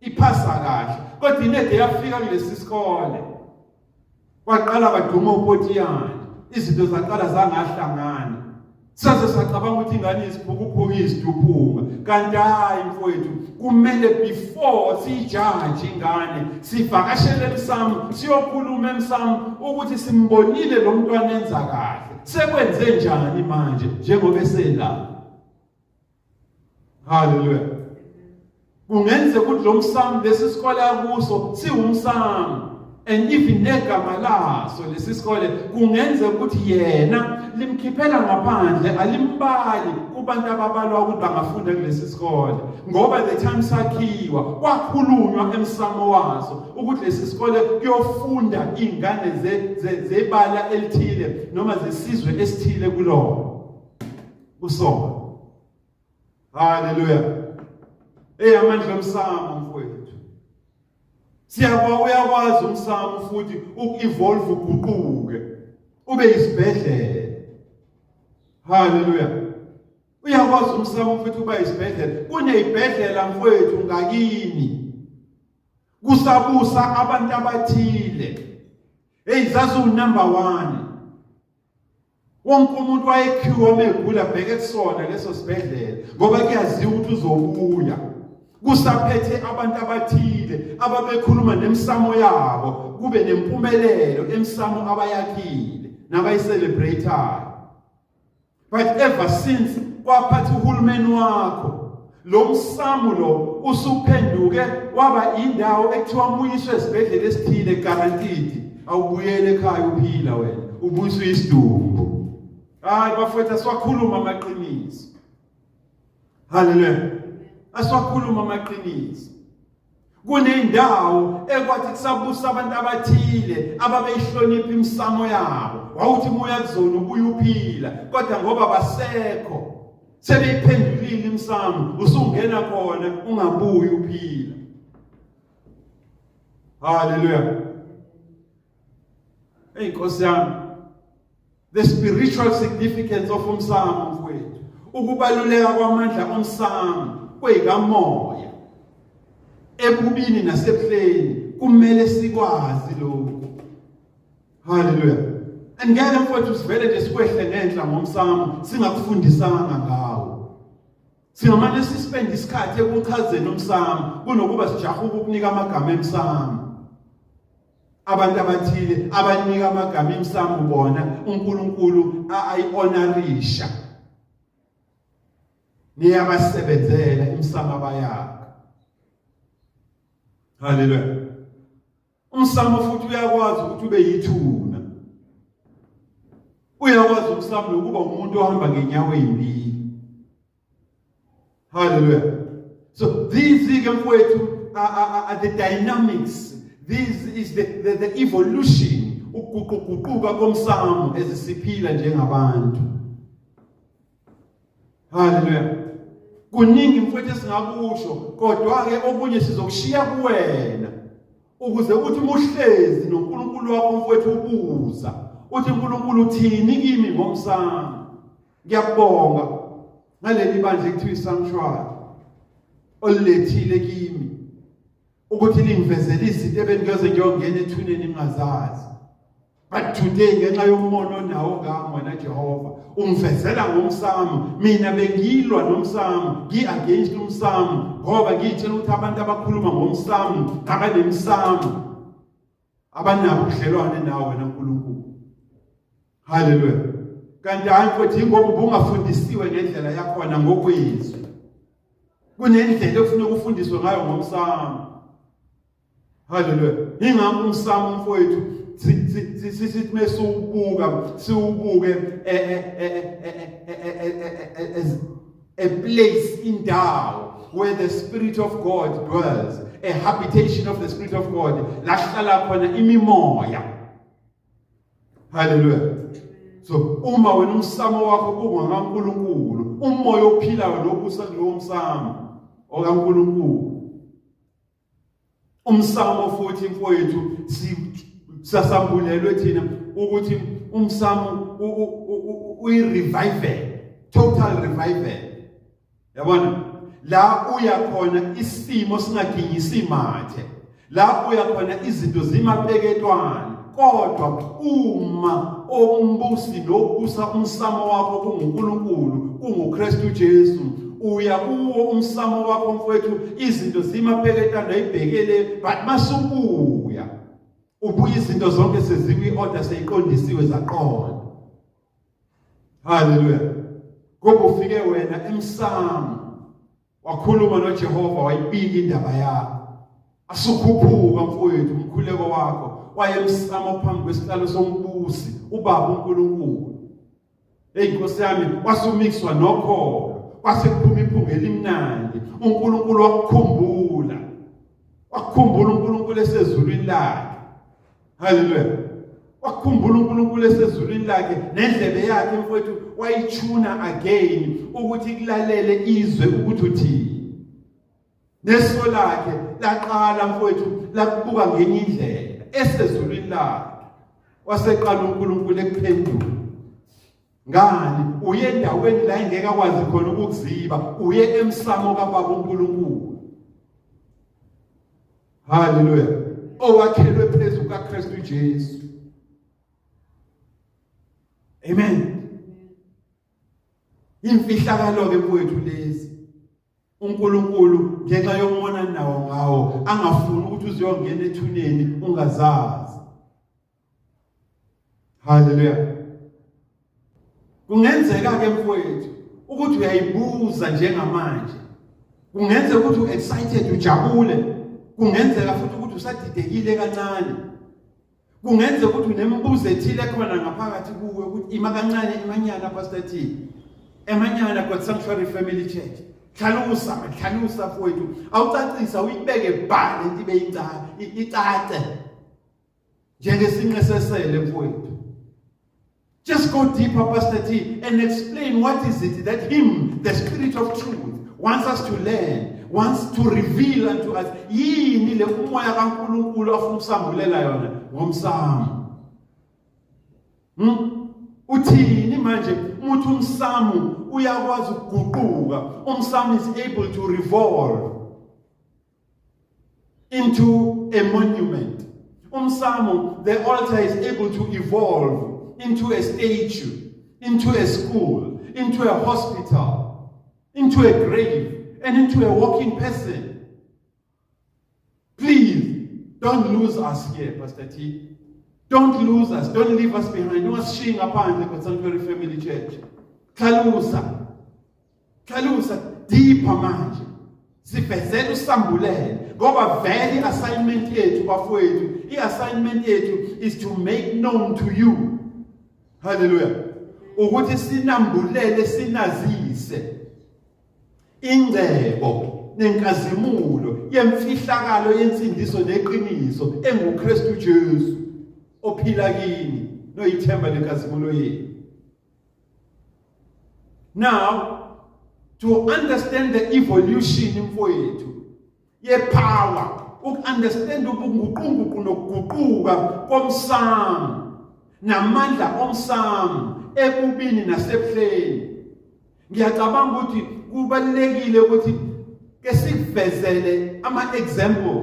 iphasa kahle, kodwa inede yafika kulesi sikole kwaqala kwaduma upotiyane, izinto zaqala zangahlangana, saze sacabanga ukuthi ingane iziphukuphuku, iziduphunga, kanti hayi mfowethu, kumele before siyijaji ingane sivakashele emsamo, siyokhuluma emsamo ukuthi simbonile lo mntwana enza kahle, sekwenze njani manje njengoba esela. Haleluya. Kungenzeka ukuthi lo msamo, lesi sikole akuso siwumsamo, and even negama laso lesi sikole kungenzeka ukuthi yena limkhiphela ngaphandle, alimbali kubantu ababalwa ukuthi bangafunda kulesi sikole, ngoba the time sakhiwa kwakhulunywa emsamo waso ukuthi lesi sikole kuyofunda ingane zebala elithile noma zesizwe esithile kulona kusona. Haleluya. Hey, amandla omsamo mfowethu. Siyakwa uyakwazi umsamo futhi uku-evolve, uguquke ube isibhedlela. Haleluya. Uyakwazi umsamo futhi uba isibhedlela. Kunezibhedlela mfowethu ngakini, kusabusa abantu abathile. Hey, zazi number 1, wonke umuntu wayekhiwa megula bheke kusona leso sibhedlela ngoba kuyaziwa ukuthi uzobuya. Kusaphethe abantu abathile ababekhuluma nemsamo yabo, kube nempumelelo emsamo abayakhile nabayicelebratayo, but ever since kwaphatha uhulumeni wakho. Lo msamo lo usuphenduke waba indawo ekuthiwa muyiswe esibhedlela esithile guaranteed. Awubuyele ekhaya uphila wena, ubuyiswe isidumbu. Hayi bafowethu asiwakhuluma amaqiniso. Haleluya. Asiwakhuluma amaqiniso. Kunendawo ekwathi kusabusa abantu abathile ababeyihlonipha imisamo yabo. Wawuthi uma uya kuzona ubuye uphila, kodwa ngoba basekho sebeyiphendulile imisamo, usungena khona ungabuyi uphila. Haleluya. Hey Nkosi yami. The spiritual significance of umsamo mfowethu. Ukubaluleka kwamandla omsamo kweyikamoya. Ebubini nasebuhleni kumele sikwazi lokhu. Hallelujah. Angeke mfowethu sivele nje sikwehle ngenhla ngomsamo singakufundisanga ngawo. Singamane sispend isikhathi ekuchazeni umsamo kunokuba sijahe ukukunika amagama emsamo. Abantu abathile abanika amagama emsamo bona uNkulunkulu ayi-honorisha. Niyabasebenzela imsamo abayakha. Haleluya. Umsamo futhi uyakwazi ukuthi ube yithuna. Uyakwazi umsamo nokuba umuntu ohamba ngenyawo ezimbili. Hallelujah. So these ke mfowethu are the dynamics. This is the evolution ukuguquguquka komsamo ezisiphila njengabantu. Hallelujah. Kuningi mfowethu esingakusho kodwa ke okunye sizokushiya kuwena ukuze uthi muhlezi noNkulunkulu wakho mfowethu ubuza uthi uNkulunkulu uthini kimi ngomsamo. Ngiyakubonga ngaleli bandla ekuthiwa iSanctuary olilethile kimi ukuthi lingivezele izinto ebengiyoze ngiyongena ethuneni ngingazazi. But today ngenxa yomona onawo ngami wena Jehova ungivezela ngomsamo. Mina bengilwa nomsamo, ngi-against umsamo ngoba ngiyitshela ukuthi abantu abakhuluma ngomsamo abanemsamo abanabo ubudlelwane nawe wena Nkulunkulu. Haleluya. Kanti hayi mfowethu yingoba ubungafundisiwe ngendlela yakhona ngokwezwi. Kunendlela ekufuneka ufundiswe ngayo ngomsamo. Haleluya. Ingakho umsamo mfowethu sithi mesiwubuka siwubuke as a place indawo where the spirit of God dwells, a habitation of the spirit of God, la hlala khona imimoya. Haleluya. So uma wena umsamo wakho kungakaNkulunkulu, umoya ophilayo lobusa kulowo msamo okaNkulunkulu. Umsamo futhi mfowethu sasambulelwe thina ukuthi umsamo uyi-revival, total revival. Yabona la uya khona isimo singaginyisi mathe, la uya khona izinto zimapeketwane, kodwa uma ombusi nobusa umsamo wakho kunguNkulunkulu, kunguKristu Jesu, uya kuwo umsamo wakho mfowethu, izinto zimapeketwane ayibhekele, but masubuya ubuya izinto zonke sezikwi-order, seyiqondisiwe zaqonda. Haleluya. Ngoba ufike wena emsamo wakhuluma noJehova wayibika indaba yakho. Asukhuphuka mfowethu umkhuleko wakho wayemsamo phambi kwesihlalo sombusi ubaba uNkulunkulu. Hey Nkosi yami wasumixwa nokholo kwase kuphuma iphunga elimnandi uNkulunkulu wakukhumbula. Wakukhumbula uNkulunkulu esezulwini lakhe. Haleluya. Wakukhumbula uNkulunkulu esezulwini lakhe nendlebe yakhe mfowethu wayithuna again ukuthi kulalele izwe ukuthi uthini. Neso lakhe laqala mfowethu lakubuka ngenye indlela esezulwini lakhe. Waseqala uNkulunkulu ekuphendula. Ngani uye endaweni la engeke akwazi khona ukukuziba, uye emsamo kaBaba uNkulunkulu. Haleluya. Owakhelwe phezu kukaKristu Jesu. Amen. Imfihlakalo ke mfowethu lezi. uNkulunkulu ngenxa yomona nawo ngawo angafuni ukuthi uziyongena ethuneni ungazazi. Haleluya. Kungenzeka ke mfowethu Ukuthi uyayibuza njengamanje. Kungenzeka ukuthi u-excited ujabule. Kungenzeka futhi ukuthi usadidekile kancane. Kungenzeka ukuthi unemibuzo ethile khona ngaphakathi kuwe ukuthi ima kancane imanyana Pastor T. Emanyana God Sanctuary Family Church. Hlalusa, hlalusa mfowethu. Awucacisa uyibeke bha lento ibe icace. Njengesinqe sesele mfowethu. Just go deeper, Pastor T, and explain what is it that him, the Spirit of truth, wants us to learn, wants to reveal unto us. Yini le umoya kaNkulunkulu afuna ukusambulela yona ngomsamo? Uthini manje umuthi umsamo uyakwazi ukuguquka? Umsamo is able to revolve into a monument. Umsamo, the altar is able to evolve into a statue, into a school, into a hospital, into a grave, and into a walking person. Please, don't lose us here, Pastor T. Don't lose us. Don't leave us behind. Ungasishiyi ngaphandle God Sanctuary Family Church. Hlalusa. Hlalusa deeper manje. Sivezela usambulele ngoba vele i-assignment yethu bafowethu, i-assignment yethu is to make known to you. Hallelujah. Ukuthi sinambulele sinazise ingcebo nenkazimulo yemfihlakalo yensindiso neqiniso enguKristu Jesu ophila kini noyithemba lenkazimulo yenu. Now, to understand the evolution mfowethu yepower, ukunderstand ubunguqunguqu nokuguquka komsamo namandla omsamo ebubini nasebuhleni. Ngiyacabanga ukuthi kubalulekile ukuthi ke sikuvezele ama example,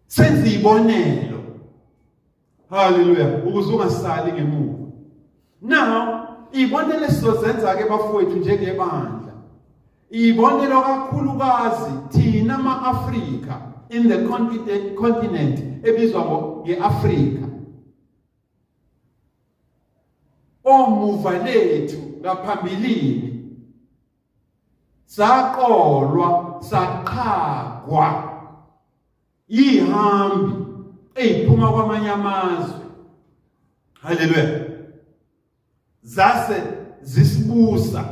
senze ibonelo. Hallelujah, ukuze ungasali ngemuva. Now, ibonelo esizozenza ke bafowethu njengebandla, ibonelo kakhulukazi thina ama-Afrika in the continent ebizwa nge-Afrika. Omuva lethu ngaphambilini saqolwa saqhagwa yihambi eyiphuma kwamanye amazwe. Haleluya. Zase zisibusa.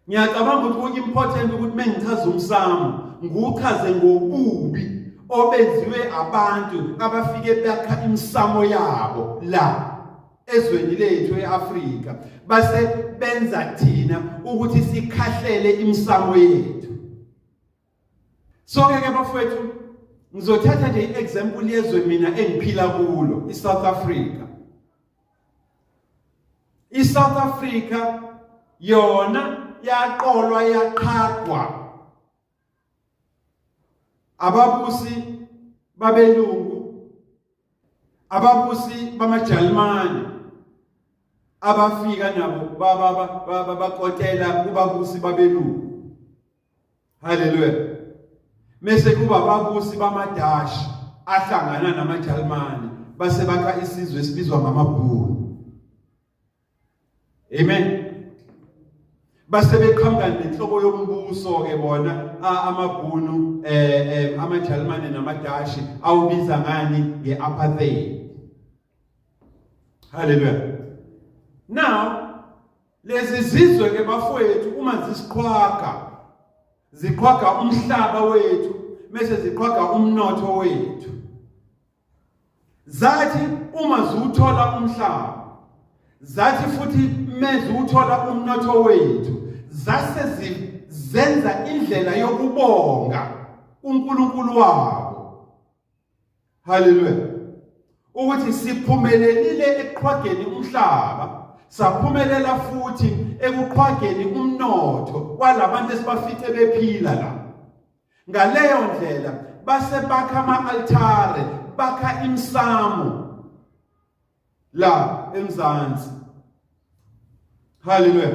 Ngiyacabanga ukuthi ku-important ukuthi mengichaza umsamo ngiwuchaze ngobubi obenziwe abantu abafike bakha imisamo yabo la ezweni lethu eAfrika, base benza thina ukuthi sikhahlele imisamo yethu. So ke bafowethu, ngizothatha nje i-example yezwe mina engiphila kulo, iSouth Africa. iSouth Africa yona yaqolwa yaqhagwa ababusi babelungu, ababusi bamaJalimane abafika nabo bakotela kubabusi babelungu. Haleluya. Mese kuba ababusi bamaDashi ahlangana namaJalimane base bakha isizwe esibizwa ngamabhunu. Amen. Base beqhamuka nenhlobo yombuso ke bona amabhunu, amaJalimane namaDashi awubiza ngani? Ngeapartheid. Haleluya. Now lezi zizwe ke bafowethu uma zisiqhwaga, ziqhwaga umhlaba wethu bese ziqhwaga umnotho wethu. Zathi uma ziwuthola umhlaba, zathi futhi meziwuthola umnotho wethu, zase zenza indlela yokubonga uNkulunkulu wabo. Haleluya. Ukuthi siphumelelile ekuqhwageni umhlaba, saphumelela futhi ekuqhwageni umnotho kwalabantu esibafice bephila la. Ngaleyo ndlela base bakha ama-altare, bakha imisamo la eMzansi. Haleluya.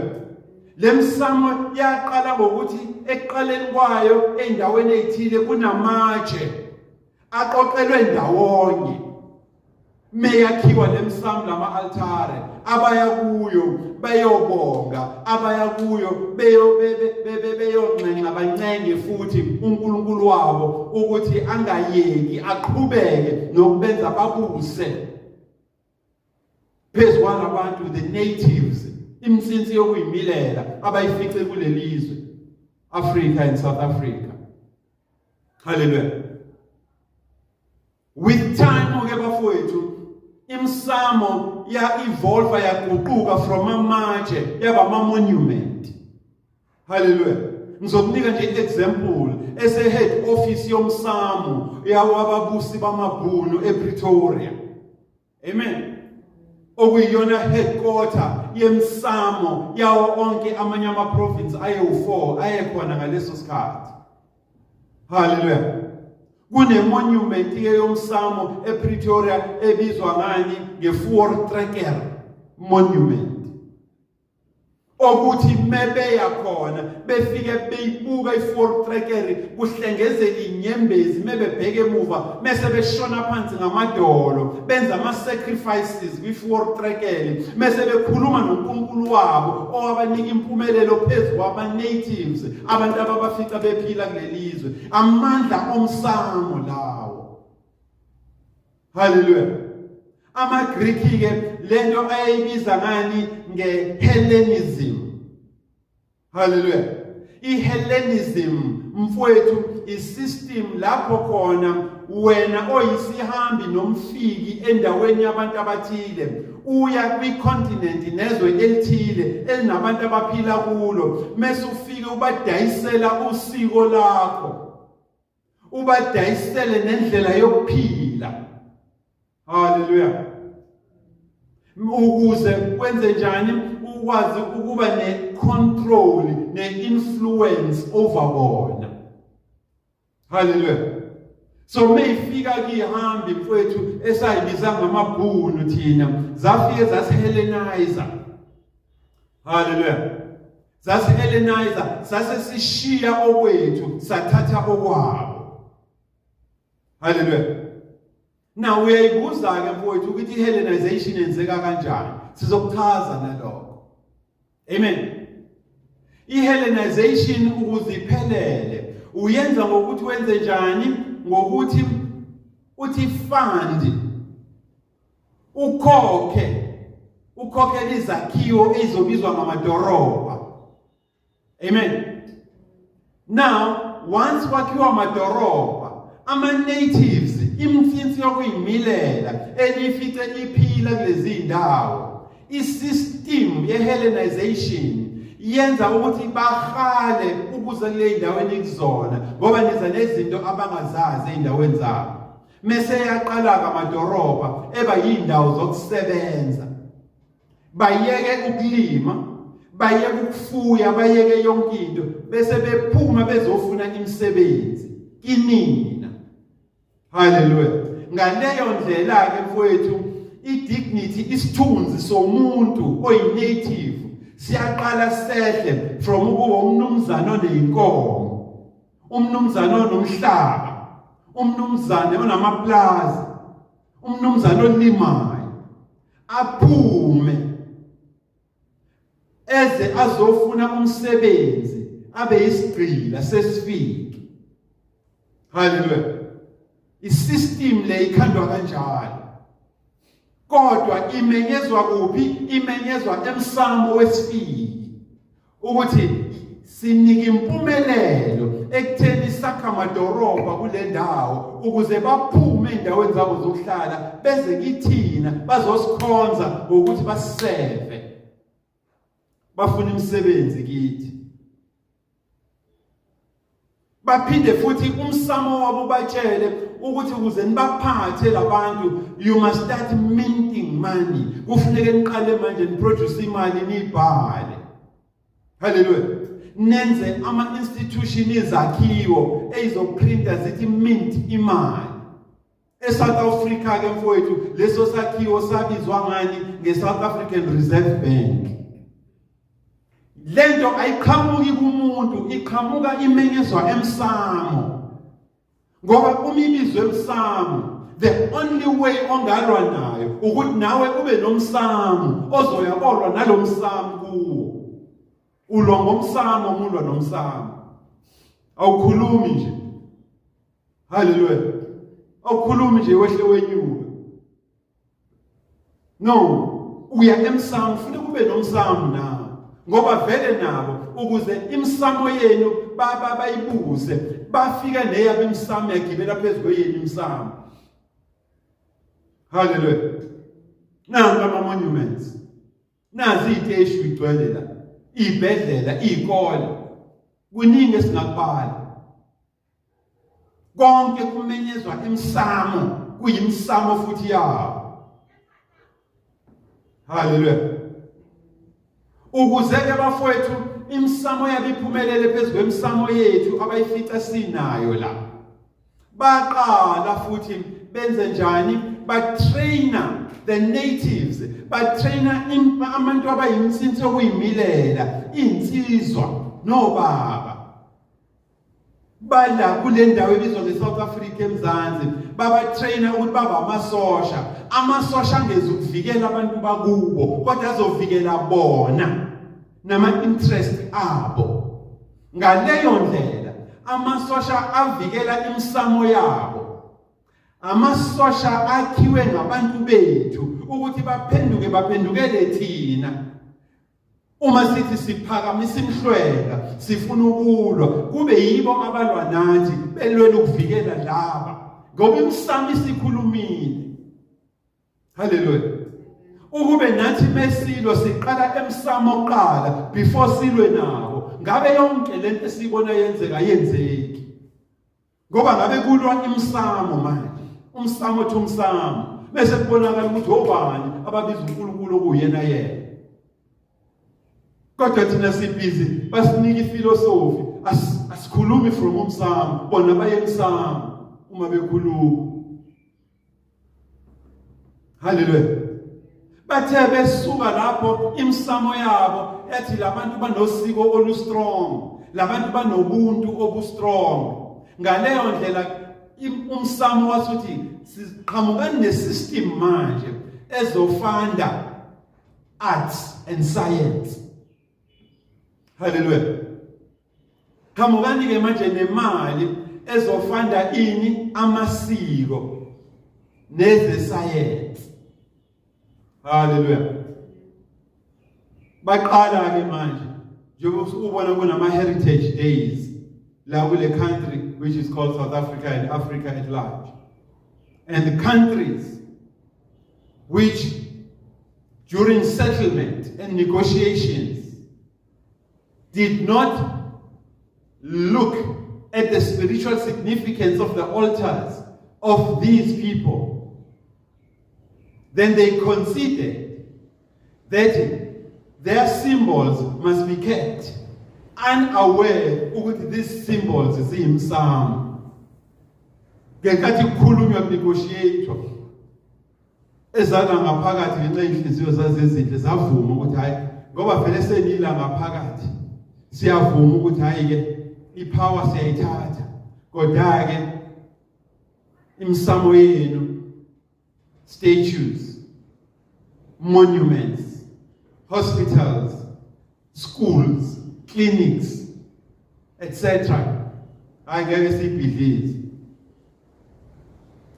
Lemsamo yaqala ngokuthi ekuqaleni kwayo endaweni ezithile kunamatshe aqoqelwe ndawonye. Meyakhiwa lemsamo lama altare abaya kuyo bayobonga, abaya kuyo beyo beyonxenxa bancenge futhi uNkulunkulu wabo ukuthi angayeki, aqhubeke nokubenza babuse phezu kwalabantu, the natives, imsinsi yokuyimilela abayifice kulelizwe, Africa and South Africa. Hallelujah. With time ke bafowethu, imsamo ya evolve, yaguquka from amatshe yaba ama monument. Hallelujah. Ngizokunika nje example ese head office yomsamo yawababusi bamabhunu ePretoria. Amen. Okuyiyona headquarter yemsamo yawo onke amanye ama province ayewu4 ayekhona ngaleso sikhathi. Hallelujah. Kune monument ke yomsamo ePretoria ebizwa ngani? NgeVoortrekker Monument. Okuthi mebeya khona befike beyibuka iVoortrekker, kuhlengezela inyembezi mebebheke emuva, mese beshona phansi ngamadolo benza ama sacrifices kwiVoortrekker, mese bekhuluma noNkulunkulu wabo owabanika impumelelo phezulu kwama natives, abantu ababafica bephila kulelizwe. Amandla omsamo lawo. Hallelujah. AmaGreek ke lento ayeyibiza ngani? NgeHellenism. Hallelujah. IHellenism mfowethu isystem lapho khona wena oyisihambi nomfiki endaweni yabantu abathile uya kwicontinent nezwe elithile elinabantu abaphila kulo, mase ufike ubadayisela usiko lakho, ubadayisele nendlela yokuphila. Haleluya. Ukuze kwenze njani? Ukwazi ukuba ne-control ne-influence over bona. Haleluya. So mayifika kihambi mfowethu esayibiza ngamabhunu thina, zafike zasiHellenize. Haleluya. ZasiHellenize, sase sishiya okwethu sathatha okwabo. Haleluya. Now uyayibuza ke mfowethu ukuthi iHellenization yenzeka kanjani? Sizokuchaza nalokho. Amen. IHellenization ukuze iphelele uyenza ngokuthi wenze njani? Ngokuthi uthi fund, ukhokhe, ukhokhela izakhiwo ezobizwa ngamadorobha. Amen. Now once kwakhiwa amadorobha, ama natives, imfinsi yokuyimilela elifice iphila kulezi ndawo, isystem yeHellenization yenza ukuthi bahale ukuze kule ndawo enikuzona, ngoba niza nezinto abangazazi eindaweni zabo. Mese yaqala amadorobha eba yindawo zokusebenza, bayeke ukulima, bayeke ukufuya, bayeke yonke into, bese bephuma bezofuna imisebenzi kinina. Haleluya. Ngaleyo ndlela ke mfowethu, idignity, isithunzi somuntu oyinative siyaqala sehle from ukuba umnumzane oneyinkomo, umnumzane onomhlaba, umnumzane onamaplaza, umnumzane olimayo, aphume eze azofuna umsebenzi, abe yisigqila sesifike. Haleluya. Isystem le ikhandwa kanjalo, kodwa imenyezwa kuphi? Imenyezwa emsamo wesifiki ukuthi sinika impumelelo ekutheni sakha amadorobha kule ndawo ukuze baphume endaweni zabo zokuhlala beze kithina bazosikhonza ngokuthi basiseve, bafuna imisebenzi kithi. Baphinde futhi umsamo wabo batshele ukuthi ukuze nibaphathe labantu, you must start minting money. Kufuneke niqale manje niproduce imali, niyibhale. Haleluya. Nenze ama institution, izakhiwo ezizoprinta zithi mint imali. ESouth Africa ke mfowethu, leso sakhiwo sabizwa ngani? NgeSouth African Reserve Bank. Lento ayiqhamuki kumuntu, iqhamuka imenyezwa emsamo, ngoba uma ibizwe emsamo, The only way ongalwa nayo ukuthi nawe ube nomsamo ozoya kolwa nalomsamo kuwo. Ulwa ngomsamo, umulwa nomsamo. Awukhulumi nje. Haleluya. Awukhulumi nje wehle wenyuka. No, uya emsamo, ufuna kube nomsamo nawe. Ngoba vele nabo ukuze imsamo yenu baba bayibuze, bafika neyabo imsamo yagibela phezu kweyenu imsamo. Haleluya. Nanka ama monuments. Nazi iy'teshi igcwele la, iy'bhedlela, iy'kole, kuningi esingakubala. Konke kumenyezwa emsamo, kuyimsamo futhi yabo. Haleluya. Ukuze ke bafowethu imsamo yabo iphumelele phezu kwemsamo yethu abayifica sinayo la. Baqala futhi benze njani? Batrainer the natives, batrainer abantu abayinsinsi okuyimilela, insizwa nobaba. Bala kule ndawo ebizwa nge-South Africa eMzansi, babatrainer ukuthi baba amasosha. Amasosha angezi ukuvikela abantu bakubo, kodwa azovikela bona nama-interest abo. Ngaleyo ndlela amasosha avikela imisamo yabo. Amasosha akhiwe ngabantu bethu ukuthi baphenduke, baphendukele thina. Uma sithi siphakamisa imhlwenga, sifuna ukulwa, kube yibo abalwa nathi belwela ukuvikela laba, ngoba imisamo isikhulumile. Haleluya. Ukube nathi mesilo siqala emsamo kuqala before silwe nabo, ngabe yonke lento esiyibona yenzeka yenzeki. Ngoba ngabe kulwa imsamo manje, umsamo othi umsamo, bese kubonakala ukuthi obani ababiza uNkulunkulu okuyena yena. Kodwa thina sibhizi basinika ifilosofi, asikhulumi from umsamo, bona baye emsamo uma bekhuluma. Haleluya. Bathe besuka lapho imsamo yabo yathi labantu banosiko olustrong, labantu banobuntu obustrong. Ngaleyo ndlela umsamo wasuthi siqhamukani nesystem manje ezofanda arts and science. Haleluya. Qhamukani ke manje nemali ezofanda ini amasiko nezesayensi. Haleluya. Baqala ke manje njengoba ubona kunama heritage days la kule country which is called South Africa and Africa at large. And the countries which during settlement and negotiations did not look at the spiritual significance of the altars of these people, then they considered that their symbols must be kept, unaware ukuthi these symbols ziyimsamo. Ngenkathi kukhulunywa kunegotiate ezala ngaphakathi ngenxa yenhliziyo zazezinhle zavuma ukuthi hayi, ngoba vele senila ngaphakathi, siyavuma ukuthi hayi ke ipower siyayithatha, kodwa ke imsamo yenu, statues, monuments, hospitals, schools, clinics, etc, hayi ngeke siyibhidlize.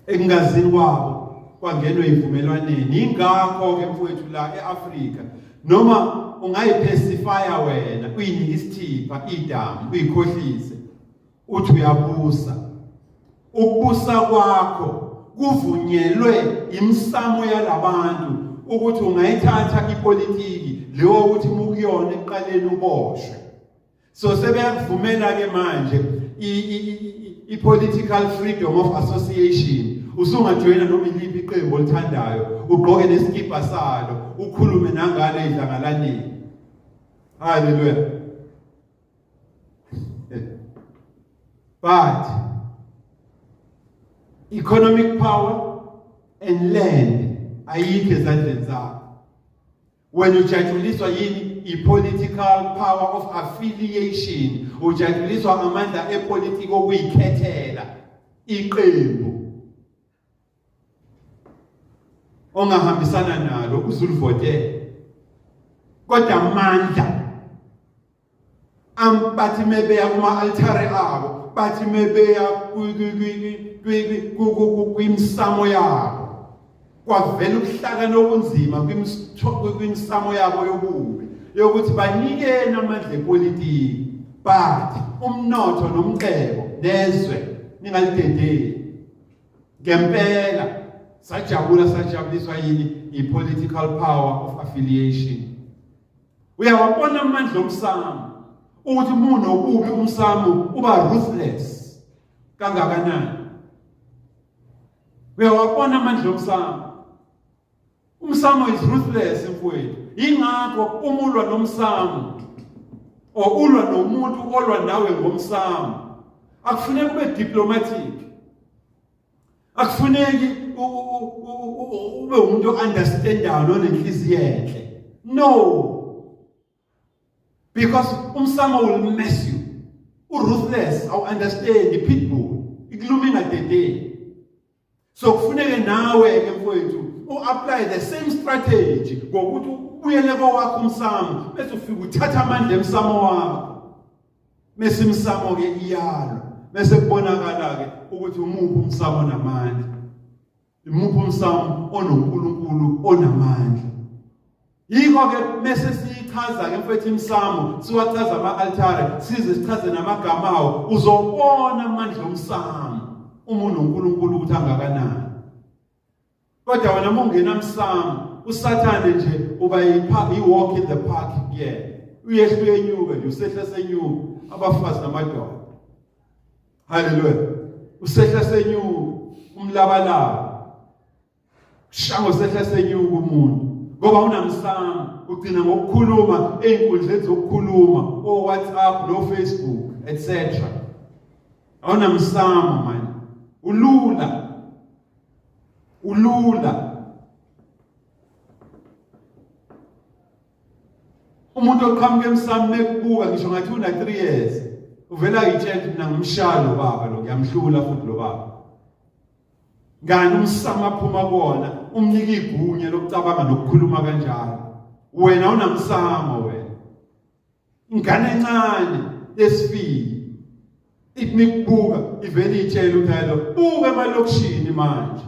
Ekungazini kwabo kwangenwe ivumelwaneni. Ingakho ke mfowethu la eAfrika noma ungayipacifya wena, uyinike isithipha idamu, uyikhohlise uthi uyabusa, ukubusa kwakho kuvunyelwe imsamo yalabantu ukuthi ungayithatha ipolitiki leyo ukuthi mukuyona ekuqaleni uboshwe. So sebeyakuvumela ke manje i-political freedom of association, usungajoyina noma iliphi iqembu olithandayo, ugqoke nesikibha salo, ukhulume nangalo edlangalaneni. Haleluya. But economic power and land ayikho ezandleni zakho. Wena ujatshuliswa yini? I-political power of affiliation. Ujatshuliswa amandla epolitiki okuyikhethela iqembu. Ongahambisana nalo uzulivotele. Kodwa amandla bathi mebeya kuma-altare abo, bathi mebeya kwimsamo yabo, kwavela ubuhlakani obunzima kwimsamo yabo yobubi yokuthi banikene amandla epolitiki, but umnotho nomcebo nezwe ningalidedeli. Ngempela sajabula, sajabuliswa yini? I-political power of affiliation. Uyawabona amandla omsamo ukuthi uma unobubi umsamo uba ruthless kangakanani. Uyawabona amandla omsamo. Umsamo is ruthless mfowethu. Ingakho uma ulwa nomsamo or ulwa nomuntu olwa nawe ngomsamo, akufuneki ube diplomatic, akufuneki ube umuntu o-understandayo nonenhliziyo enhle. No, because umsamo will mess you. U-ruthless, awu-understand, i-pitbull ikuluma ingadedeli. So kufuneke nawe ke mfowethu u-apply the same strategy ngokuthi ubuyele kowakho umsamo, bese ufika uthatha amandla emsamo wakho, bese imsamo ke iyalwa, bese kubonakala ke ukuthi umuphi umsamo namandla, imuphi umsamo onoNkulunkulu onamandla. Yikho ke mese siyichaza ke mfethu imsamo, siwachaza ama-altare, size sichaze namagama awo, uzobona amandla omsamo uma unoNkulunkulu ukuthi angakanani. Kodwa wena uma ungenamsamo, uSathane nje uba i-walk in the park kuyena, uyehla uyenyuka nje, usehla senyuka, abafazi namadoda. Haleluya, usehla senyuka umlabalaba shango sehla senyuka umuntu ngoba unamsamo, ugcina ngokukhuluma ey'nkundleni zokukhuluma o-WhatsApp no-Facebook etc. Awunamsamo manje, ulula, ulula. Umuntu oqhamuka emsamo mekubuka ngisho ngathi una 3 years uvela ayitshela mina ngimshaya lo baba lo, ngiyamhlula futhi lo baba. Ngani umsamo aphuma kuwona umnika igunya lokucabanga nokukhuluma kanjalo. Wena unamsamo wena. Ingane encane yesifiki ithi mikubuka ivele itshela ukuthi hayi lo, buka emalokishini manje.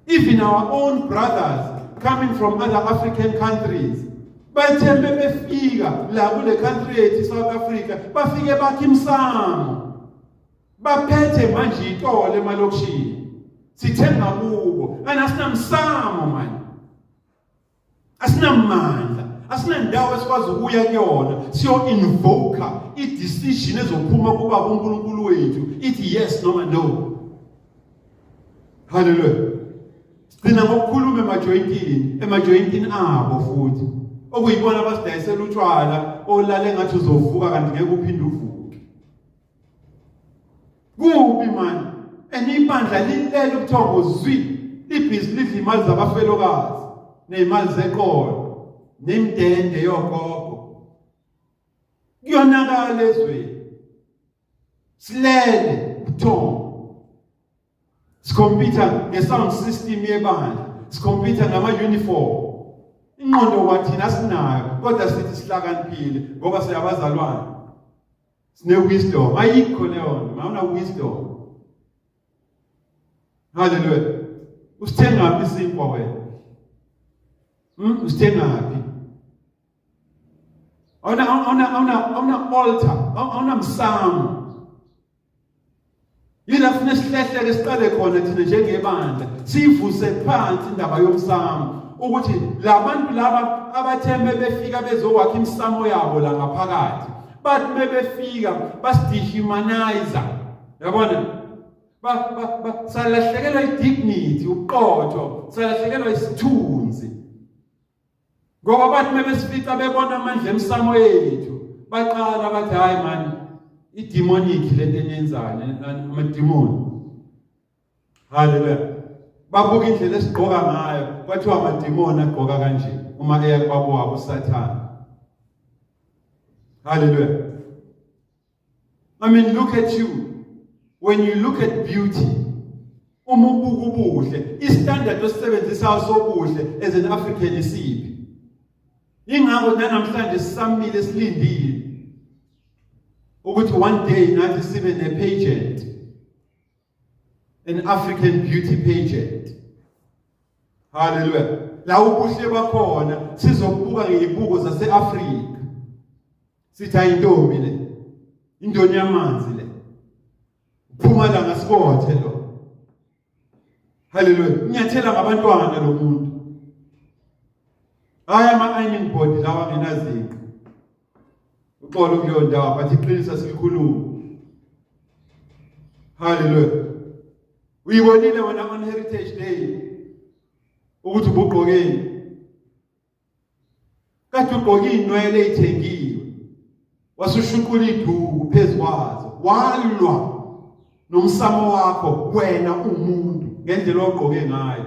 Even our own brothers coming from other African countries bathembe befika la kule country yethu South Africa, bafike bakhe imsamo, baphethe manje itolo emalokishini, sithenga kubo, and asinamsamo manje, asinamandla, asinandawo esikwazi ukuya kuyona siyo invoke i-decision ezophuma kubaba uNkulunkulu wethu ithi yes noma no. Haleluya. Sigcina ngokukhuluma emajoyintini, emajoyintini abo futhi okuyibona abasidayisela utshwala olale ngathi uzovuka kanti ngeke uphinde uvuke. Kubi mani, and ibandla lilele ubuthongo zwi, libhizi lidla imali zabafelokazi ney'mali zeqolo nemidende yogogo. Kuyonakala ezweni, silele ubuthongo. Sikhompyutha nge-sound system yebandla, sikhompyutha ngama-uniform. Ingqondo kwathina sinayo, kodwa sithi sihlakaniphile ngoba siyabazalwane, sine-wisdom. Ayikho leyo nto, awuna wisdom. Haleluya. Usithengaphi isinkwa wena? Usithengaphi? Awuna awuna awuna awuna altar, awuna msamo. Yila funa sihlehleke siqale khona thina njengebandla, siyivuse phansi indaba yomsamo, ukuthi labantu laba abathembe befika bezokwakha imisamo yabo la ngaphakathi, bathi bebefika basidehumanize, yabona, salahlekelwa i-dignity, uqotho, salahlekelwa isithunzi, ngoba bathi bebesifica bebona amandla emsamo yethu baqala bathi hayi mani, i-demonic lento eniyenzayo, amadimoni. Haleluya. Babuka indlela esigqoka ngayo, kwathiwa amadimoni agqoka kanje uma eya kubaba wabo uSathane. Haleluya. I mean, look at you. When you look at beauty, Uma ubuka ubuhle, istandard osisebenzisayo sobuhle as an African isiphi? Ingakho nanamhlanje sisamile silindile ukuthi one day nathi sibe ne-pageant, an African beauty pageant. Hallelujah. La ubuhle bakhona sizobuka ngezibuko zase-Afrika. Sithi ayintombi le. Indoni yamanzi le. Phuma la ngasikothe lo. Hallelujah. Nyathela ngabantwana lo muntu. Hayi ama ironing board lawa ngenazinqa. Uxolo kuleyo ndawo but iqiniso silikhuluma. Hallelujah. Uyibonile wena on Heritage Day ukuthi ubugqokeni. Kade ugqoke iy'nwele ey'thengiwe wasushuqula iduku phezu kwazo walwa nomsamo wakho wena umuntu ngendlela ogqoke ngayo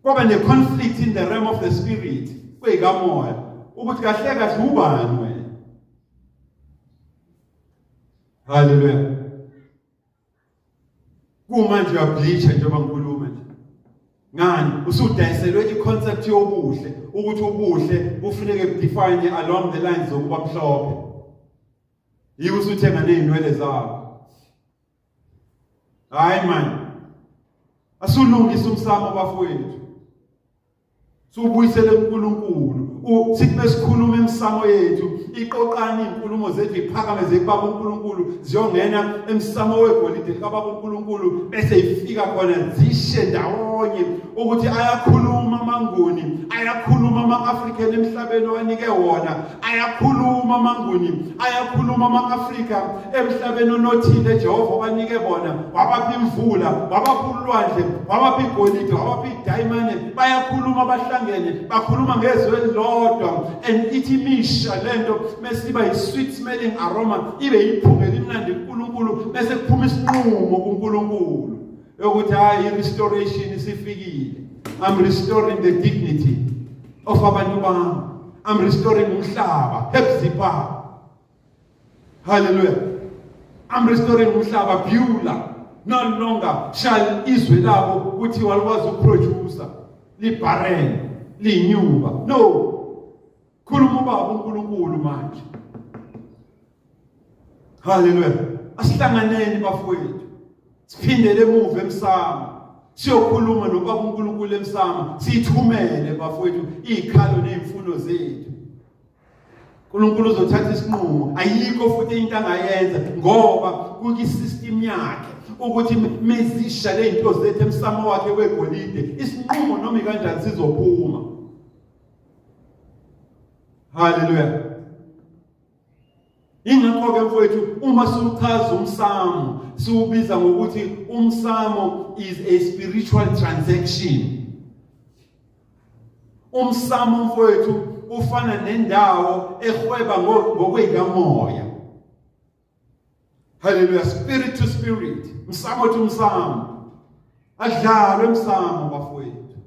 kwaba ne-conflict in the realm of the spirit kweyikamoya ukuthi kahle kahle ubani wena. Haleluya. Kumanje uyableacha njengoba ngikhuluma nje. Ngani? Usudayiselwe i-concept yobuhle ukuthi ubuhle kufuneke budefine along the lines zokuba mhlophe. Yiwo usuthenga nezinwele zakho. Hayi man. Asulungisa umsamo bafowethu. Siwubuyisele kuNkulunkulu. Sithi mesikhuluma emsamo yethu, iqoqane izinkulumo zethu iphakame zikubaba uNkulunkulu, ziyongena emsamo wegolide likababa uNkulunkulu bese ifika khona zishe ndawonye ukuthi ayakhuluma amaNguni, ayakhuluma ama-African emhlabeni owanike wona, ayakhuluma amaNguni, ayakhuluma ama-Afrika emhlabeni onothile Jehova obanike bona, wabapha imvula, wabapha ulwandle, wabapha igolide, wabapha idayimane. Bayakhuluma bahlangene, bakhuluma ngezwi elilodwa and ithi imisha lento mesiba yi-sweet smelling aroma, ibe yiphunga elimnandi kuNkulunkulu, bese kuphuma isinqumo kuNkulunkulu yokuthi hayi i-restoration isifikile. I'm restoring the dignity of abantu bami. I'm restoring umhlaba. Hepzibah. Hallelujah. I'm restoring umhlaba Beulah. No longer shall izwe labo kuthiwa likwazi ukuproducer libarren linyuba. No. Khuluma ubaba uNkulunkulu manje. Hallelujah. Asihlanganeni bafowethu. Siphindele emuva emsamo. Siyokhuluma nobaba uNkulunkulu emsamo. Sithumele bafowethu izikhalo nezimfuno zethu. uNkulunkulu uzothatha isinqumo, ayikho futhi into angayenza ngoba kuyisystem yakhe ukuthi mezisha lezinto zethu emsamo wakhe wegolide, isinqumo noma kanjani sizophuma. Haleluya. Ingakho-ke mfowethu uma siwuchaza umsamo siwubiza ngokuthi umsamo is a spiritual transaction. Umsamo mfowethu ufana nendawo ehweba ngokweyikamoya. Hallelujah, spirit to spirit. Msamo to msamo. Adlalwe emsamo bafowethu.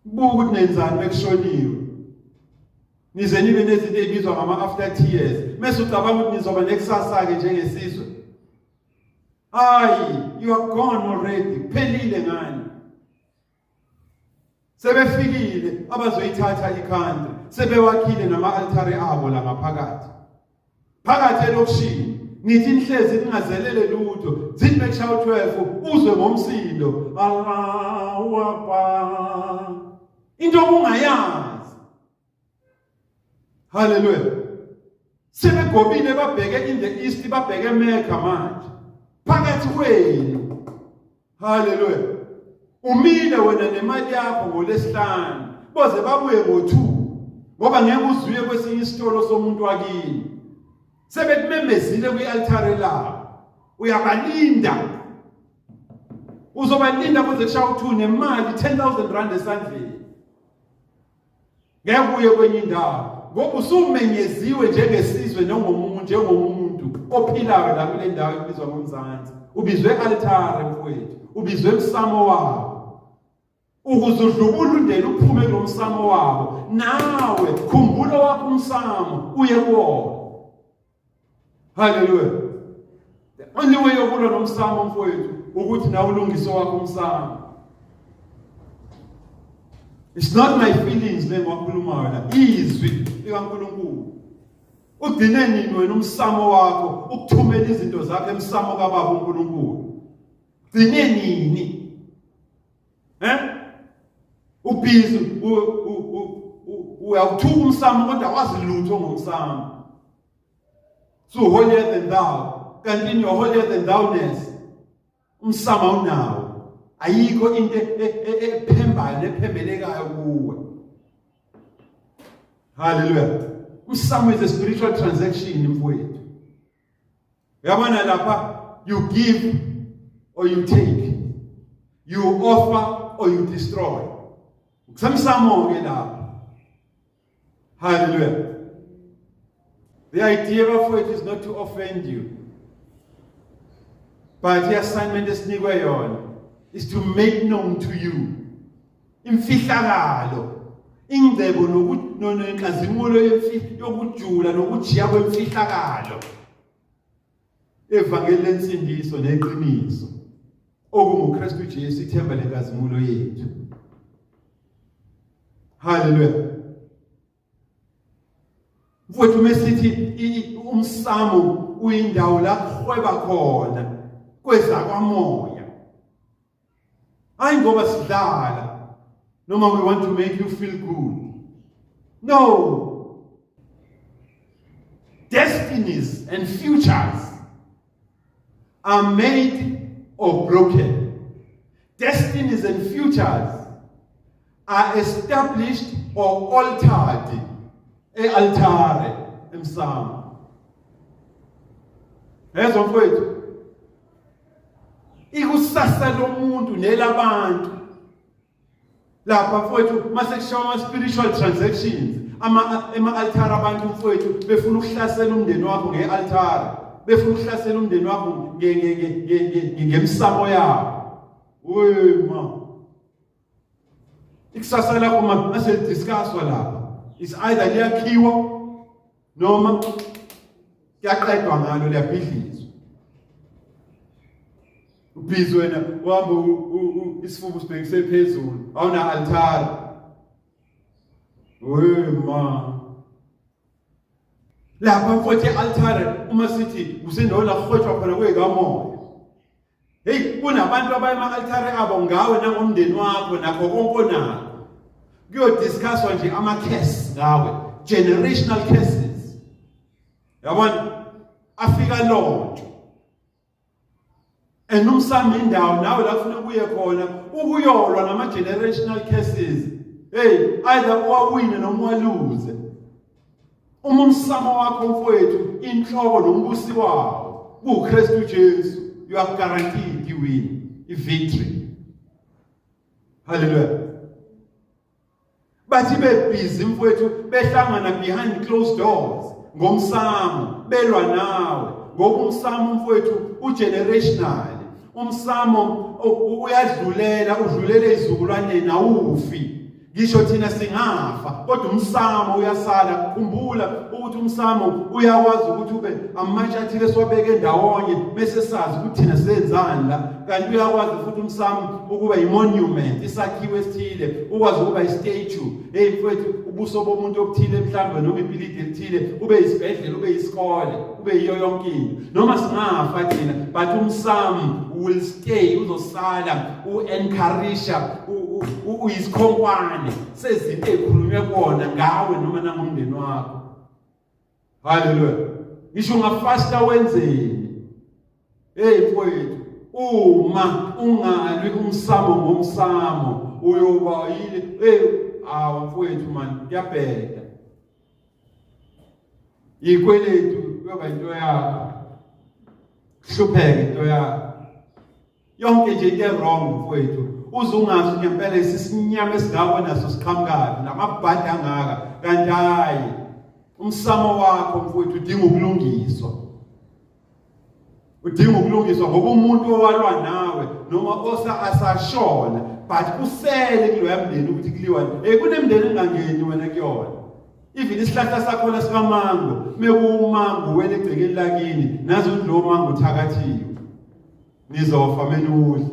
Buka ukuthi nenzani bekushoniwe. Nize nibe nezinto ezibizwa ngama after tears. Mase ucabanga ukuthi nizoba nekusasa ke njengesizwe. Hayi, you are gone already. Phelile ngani. Sebefikile abazoyithatha icountry, sebewakhile nama-altare abo la ngaphakathi. Phakathi elokishini nithi nihlezi ningazelele lutho, zithi bekushaya u-12 uzwe ngomsindo Allahu Akbar. Into obungayazi. Hallelujah. Sebegobile babheke in the east, babheke eMecca manje. Phakathi kwenu. Hallelujah. Umile wena nemali yakho ngolesihlanu. Boze babuye ngo2 ngoba ngeke uzuye kwesinye isitolo somuntu wakini. Sebekumemezile kwi-altare labo. Uyabalinda. Uzobalinda kuze kushaya u2 nemali 10000 rand esandleni. Ngeke uye kwenye indawo ngoba usumenyeziwe njengesizwe njengomuntu njengomuntu ophilayo la kule ndawo ebizwa ngoMzansi. Ubizwe altare mfowethu, ubizwe emsamo wabo. Ukuze udlubule undele uphume kulo msamo wabo, nawe khumbula wakho umsamo uye kuwona. Haleluya. Only way yokulwa nomsamo mfowethu ukuthi nawe ulungise wakho umsamo. It's not my feelings le ngiwakhulumayo la, izwi likaNkulunkulu. Ugcine nini wena umsamo wakho ukuthumela izinto zakho emsamo kaBaba uNkulunkulu? Gcine nini? Eh? Ubhizi uyawuthuka umsamo kodwa wazi lutho ngomsamo. So holier than thou. Kanti in your holier than thou-ness umsamo awunawo. Ayikho into ephembayo nephembelekayo kuwe. Hallelujah. Umsamo is a spiritual transaction mfowethu. Uyabona lapha, you give or you take. You offer or you destroy. Kusemsamo ke lapha. Hallelujah. The idea bafowethu is not to offend you. But the assignment esinikwe yona is to make known to you imfihlakalo, ingcebo nenkazimulo yokujula nokujiya kwemfihlakalo evangeli lensindiso neqiniso okunguKristu Jesu, ithemba lenkazimulo yethu. Haleluya. Mfowethu, mesithi umsamo uyindawo la kuhweba khona kwezakwamoya, hayi ngoba sidlala noma we want to make you feel good. No, destinies and futures are made or broken. Destinies and futures are established or altered e-altare, emsamo. Yezwa mfowethu, ikusasa lomuntu nelabantu lapha mfowethu, mase kushawa ama spiritual transactions ama ema-altar abantu mfowethu, befuna ukuhlasela umndeni wakho nge-altar, befuna ukuhlasela umndeni wakho ngemsamo yabo. We ma, ikusasa lakho mase lidiscusswa lapha is either liyakhiwa noma kuyaqedwa ngalo, liyabhidlizwa. Ubhizi wena uhamba isifuba usibhekise phezulu, awuna altar. We ma, lapha mfowethu e-altare, uma sithi kusendawo la kuhwetshwa khona kweyikamoya. Hey, kunabantu abaya ema-altare abo ngawe nangomndeni wakho nakho konke onakho. Kuyodiscusswa nje ama-curse ngawe, generational curses. Yabona, afika lonto and umsamo indawo nawe la kufuneka uye khona ukuyolwa nama-generational curses. Hey, either uwawine noma uwaluze. Uma umsamo wakho mfowethu, inhloko nombusi wawo kuKristu Jesu, you are guaranteed you win, i-victory. Hallelujah. Bathi bebhizi mfowethu, behlangana behind closed doors ngomsamo, belwa nawe, ngoba umsamo mfowethu ugenerational. Umsamo uyadlulela, udlulele izizukulwaneni, awufi. Ngisho thina singafa, kodwa umsamo uyasala. Khumbula ukuthi umsamo uyakwazi ukuthi ube amatshe athile esiwabeke ndawonye bese sazi ukuthi thina senzani la. Kanti uyakwazi futhi umsamo ukuba i-monument, isakhiwo esithile, ukwazi ukuba i-statue. Hey mfowethu, ubuso bomuntu obuthile mhlawumbe noma ibhilidi elithile, ube isibhedlela, ube isikole, ube yiyo yonke into. Noma singafa thina, but umsamo will stay, uzosala u-encourage, uyisikhonkwane sezinto ezikhulunywe kona ngawe noma nangomndeni wakho. Haleluya. Ngisho ungafasta wenzeni, hey mfowethu, uma ungalwi umsamo ngomsamo, uyoba yile. Hey, awu mfowethu man, kuyabheda. Ikweletu kuyoba into yakho, hlupheke into yakho yonke nje into wrong mfowethu. Uze ungazi ngempela isisinyama esingako naso siqhamukaphi, namabhadi angaka. Kanti hayi, umsamo wakho mfowethu udinga ukulungiswa, udinga ukulungiswa, ngoba umuntu owalwa nawe noma osa asashona, but kusele kuloya mndeni ukuthi kuliwa. Kunemndeni engangeni wena kuyona. Even isihlahla sakhona sikamango mekuwumango wena egcekeni lakini nazi ukuthi lowo mango uthakathiwe. Nizofa menudle.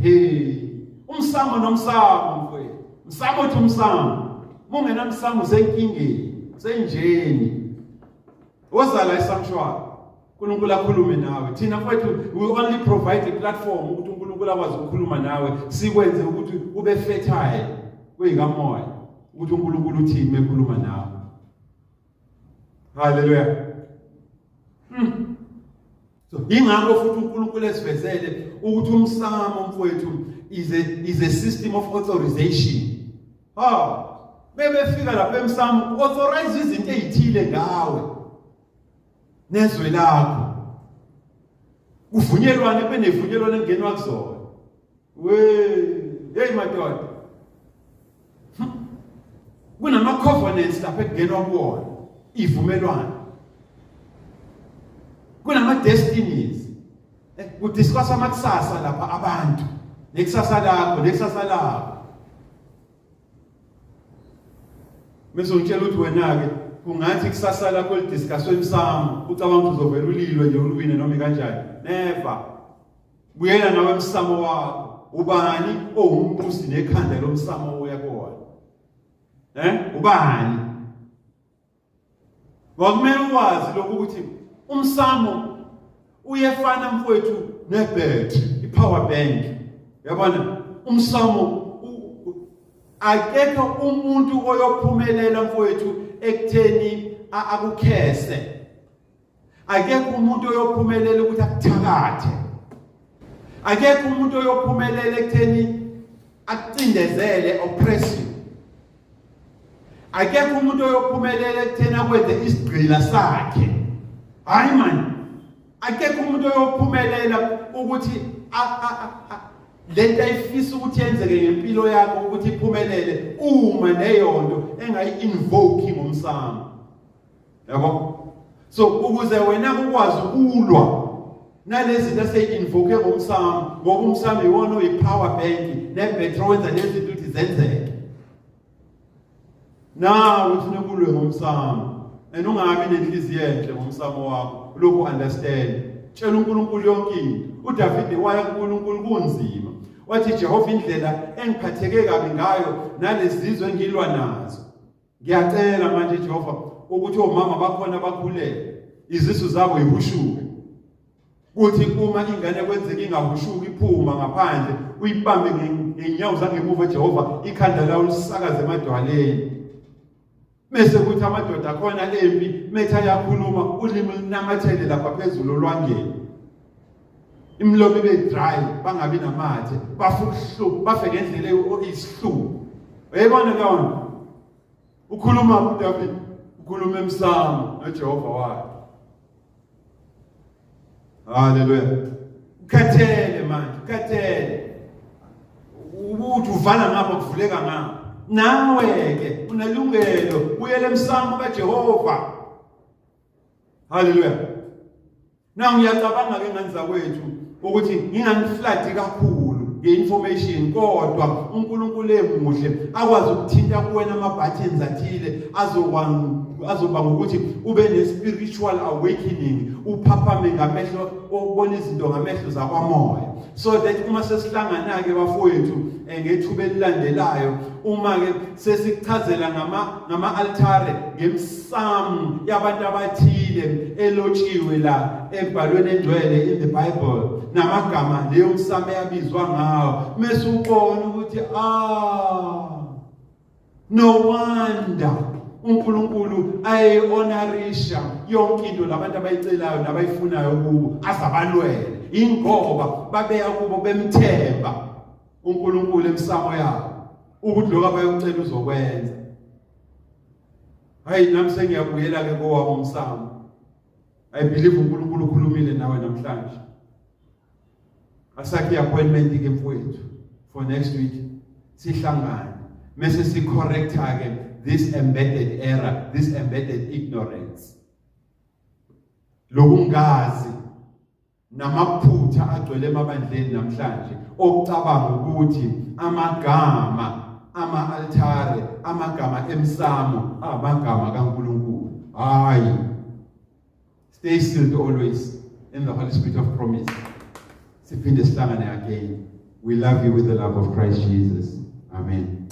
Hey, umsamo nomsamo mfowethu. Msamo uthi umsamo. Mungenamsamo usenkingeni, usenjeni. Wozala esanctuary. uNkulunkulu akhulume nawe. Thina mfowethu we only provide a platform ukuthi uNkulunkulu akwazi ukukhuluma nawe, sikwenze ukuthi ube fertile kuyikamoya ukuthi uNkulunkulu uthini mekhuluma nawe. Hallelujah. So ingakho futhi uNkulunkulu esivezele ukuthi umsamo mfowethu is a system of authorization. Ha, bebefika lapha emsamo authorize izinto ezithile ngawe nezwe lakho. Kuvunyelwane kube nevunyelwane engenwa kuzona. We, hey madoda. Kunama covenants lapha ekungenwa kuwona, ivumelwano. Kunama destinies. Kudiscuss amakusasa lapha abantu, nekusasa lakho, nekusasa labo. Bese ungitshela ukuthi wena-ke kungathi kusasa lakho lidiscusswe emsamo, ucabanga ukuthi uzovela ulilwe nje uluwine noma kanjani. Never. Buyela nawe emsamo wakho. Ubani owumbusi nekhanda lomsamo oya kuwona? Ubani? Ngokumele ukwazi lokhu ukuthi umsamo uyefana mfowethu nebhetri, i-power bank. Yabona umsamo akekho umuntu oyophumelela mfowethu ekutheni akukhese. Akekho umuntu oyophumelela ukuthi akuthakathe. Akekho umuntu oyophumelela ekutheni akucindezele, oppress you. Akekho umuntu oyophumelela ekutheni akwenze isigqila sakhe. Hayi man. Akekho umuntu oyophumelela ukuthi lento ayifisa ukuthi yenzeke ngempilo yakho ukuthi iphumelele uma leyo nto engayi-invoke ngomsamo. Yabo? So ukuze wena ukwazi ukulwa nalezi zinto eseyi-invoke ngomsamo, ngoba umsamo iwona oyi-power bank ne-battery owenza lezi zinto ukuthi zenzeke. Nawe uthi nekulwe ngomsamo and ungabi nenhliziyo enhle ngomsamo wakho, lokhu understand. Tshela uNkulunkulu yonke into. uDavide waya kuNkulunkulu kunzima. Wathi Jehova indlela engiphatheke kabi ngayo nalezizwe engilwa nazo. Ngiyacela manje Jehova ukuthi omama bakhona bakhulele izisu zabo ihushuke. Kuthi uma ingane kwenzeka ingahushuki iphuma ngaphandle uyibambe ngenyawo zangemuva Jehova ikhanda lawo lisakaze emadwaleni. Bese kuthi amadoda akhona empi metha yakhuluma ulimi lunamathele lapha phezulu olwangeni. Imilomo ibe dry bangabi namathe bafe ubuhlungu bafe ngendlela eyisihluku. Uyayibona leyo nto? Ukhuluma uDavid ukhuluma emsamo noJehova wakhe. Haleluya. Ukhathele manje, ukhathele. Ukuthi uvala ngapha kuvuleka ngapha. Nawe ke unelungelo buyele emsamo kaJehova. Haleluya. Now ngiyacabanga ke ngane zakwethu ukuthi nginganifladi kakhulu nge-information kodwa uNkulunkulu emuhle akwazi ukuthinta kuwena ama-buttons athile azoba ngokuthi ube ne-spiritual awakening, uphaphame ngamehlo okubona izinto ngamehlo zakwamoya, so that uma sesihlangana-ke bafowethu ngethuba elilandelayo uma-ke sesikuchazela ngama-altare ngemsamu yabantu abathile elotshiwe la ebhalweni engcwele in the Bible namagama leyo msamo eyabizwa ngawo, mese ubona ukuthi no wonder uNkulunkulu ayehonorisha yonke into labantu abayicelayo nabayifunayo kubo azabalwele, ingoba babeya kubo bemthemba uNkulunkulu emsamo yabo ukuthi lokho abayocela uzokwenza. Hayi nami sengiyabuyela ke kowami umsamo. I believe uNkulunkulu ukhulumile nawe namhlanje. Asakhe appointment ke mfowethu for next week sihlangane mase si correcta ke this embedded error, this embedded ignorance, lokungazi namaphutha agcwele emabandleni namhlanje okucabanga ukuthi amagama ama-altare Amagama emsamo amagama kaNkulunkulu. Hayi, stay sealed always in the Holy Spirit of promise. Siphinde sihlangane again. We love you with the love of Christ Jesus. Amen.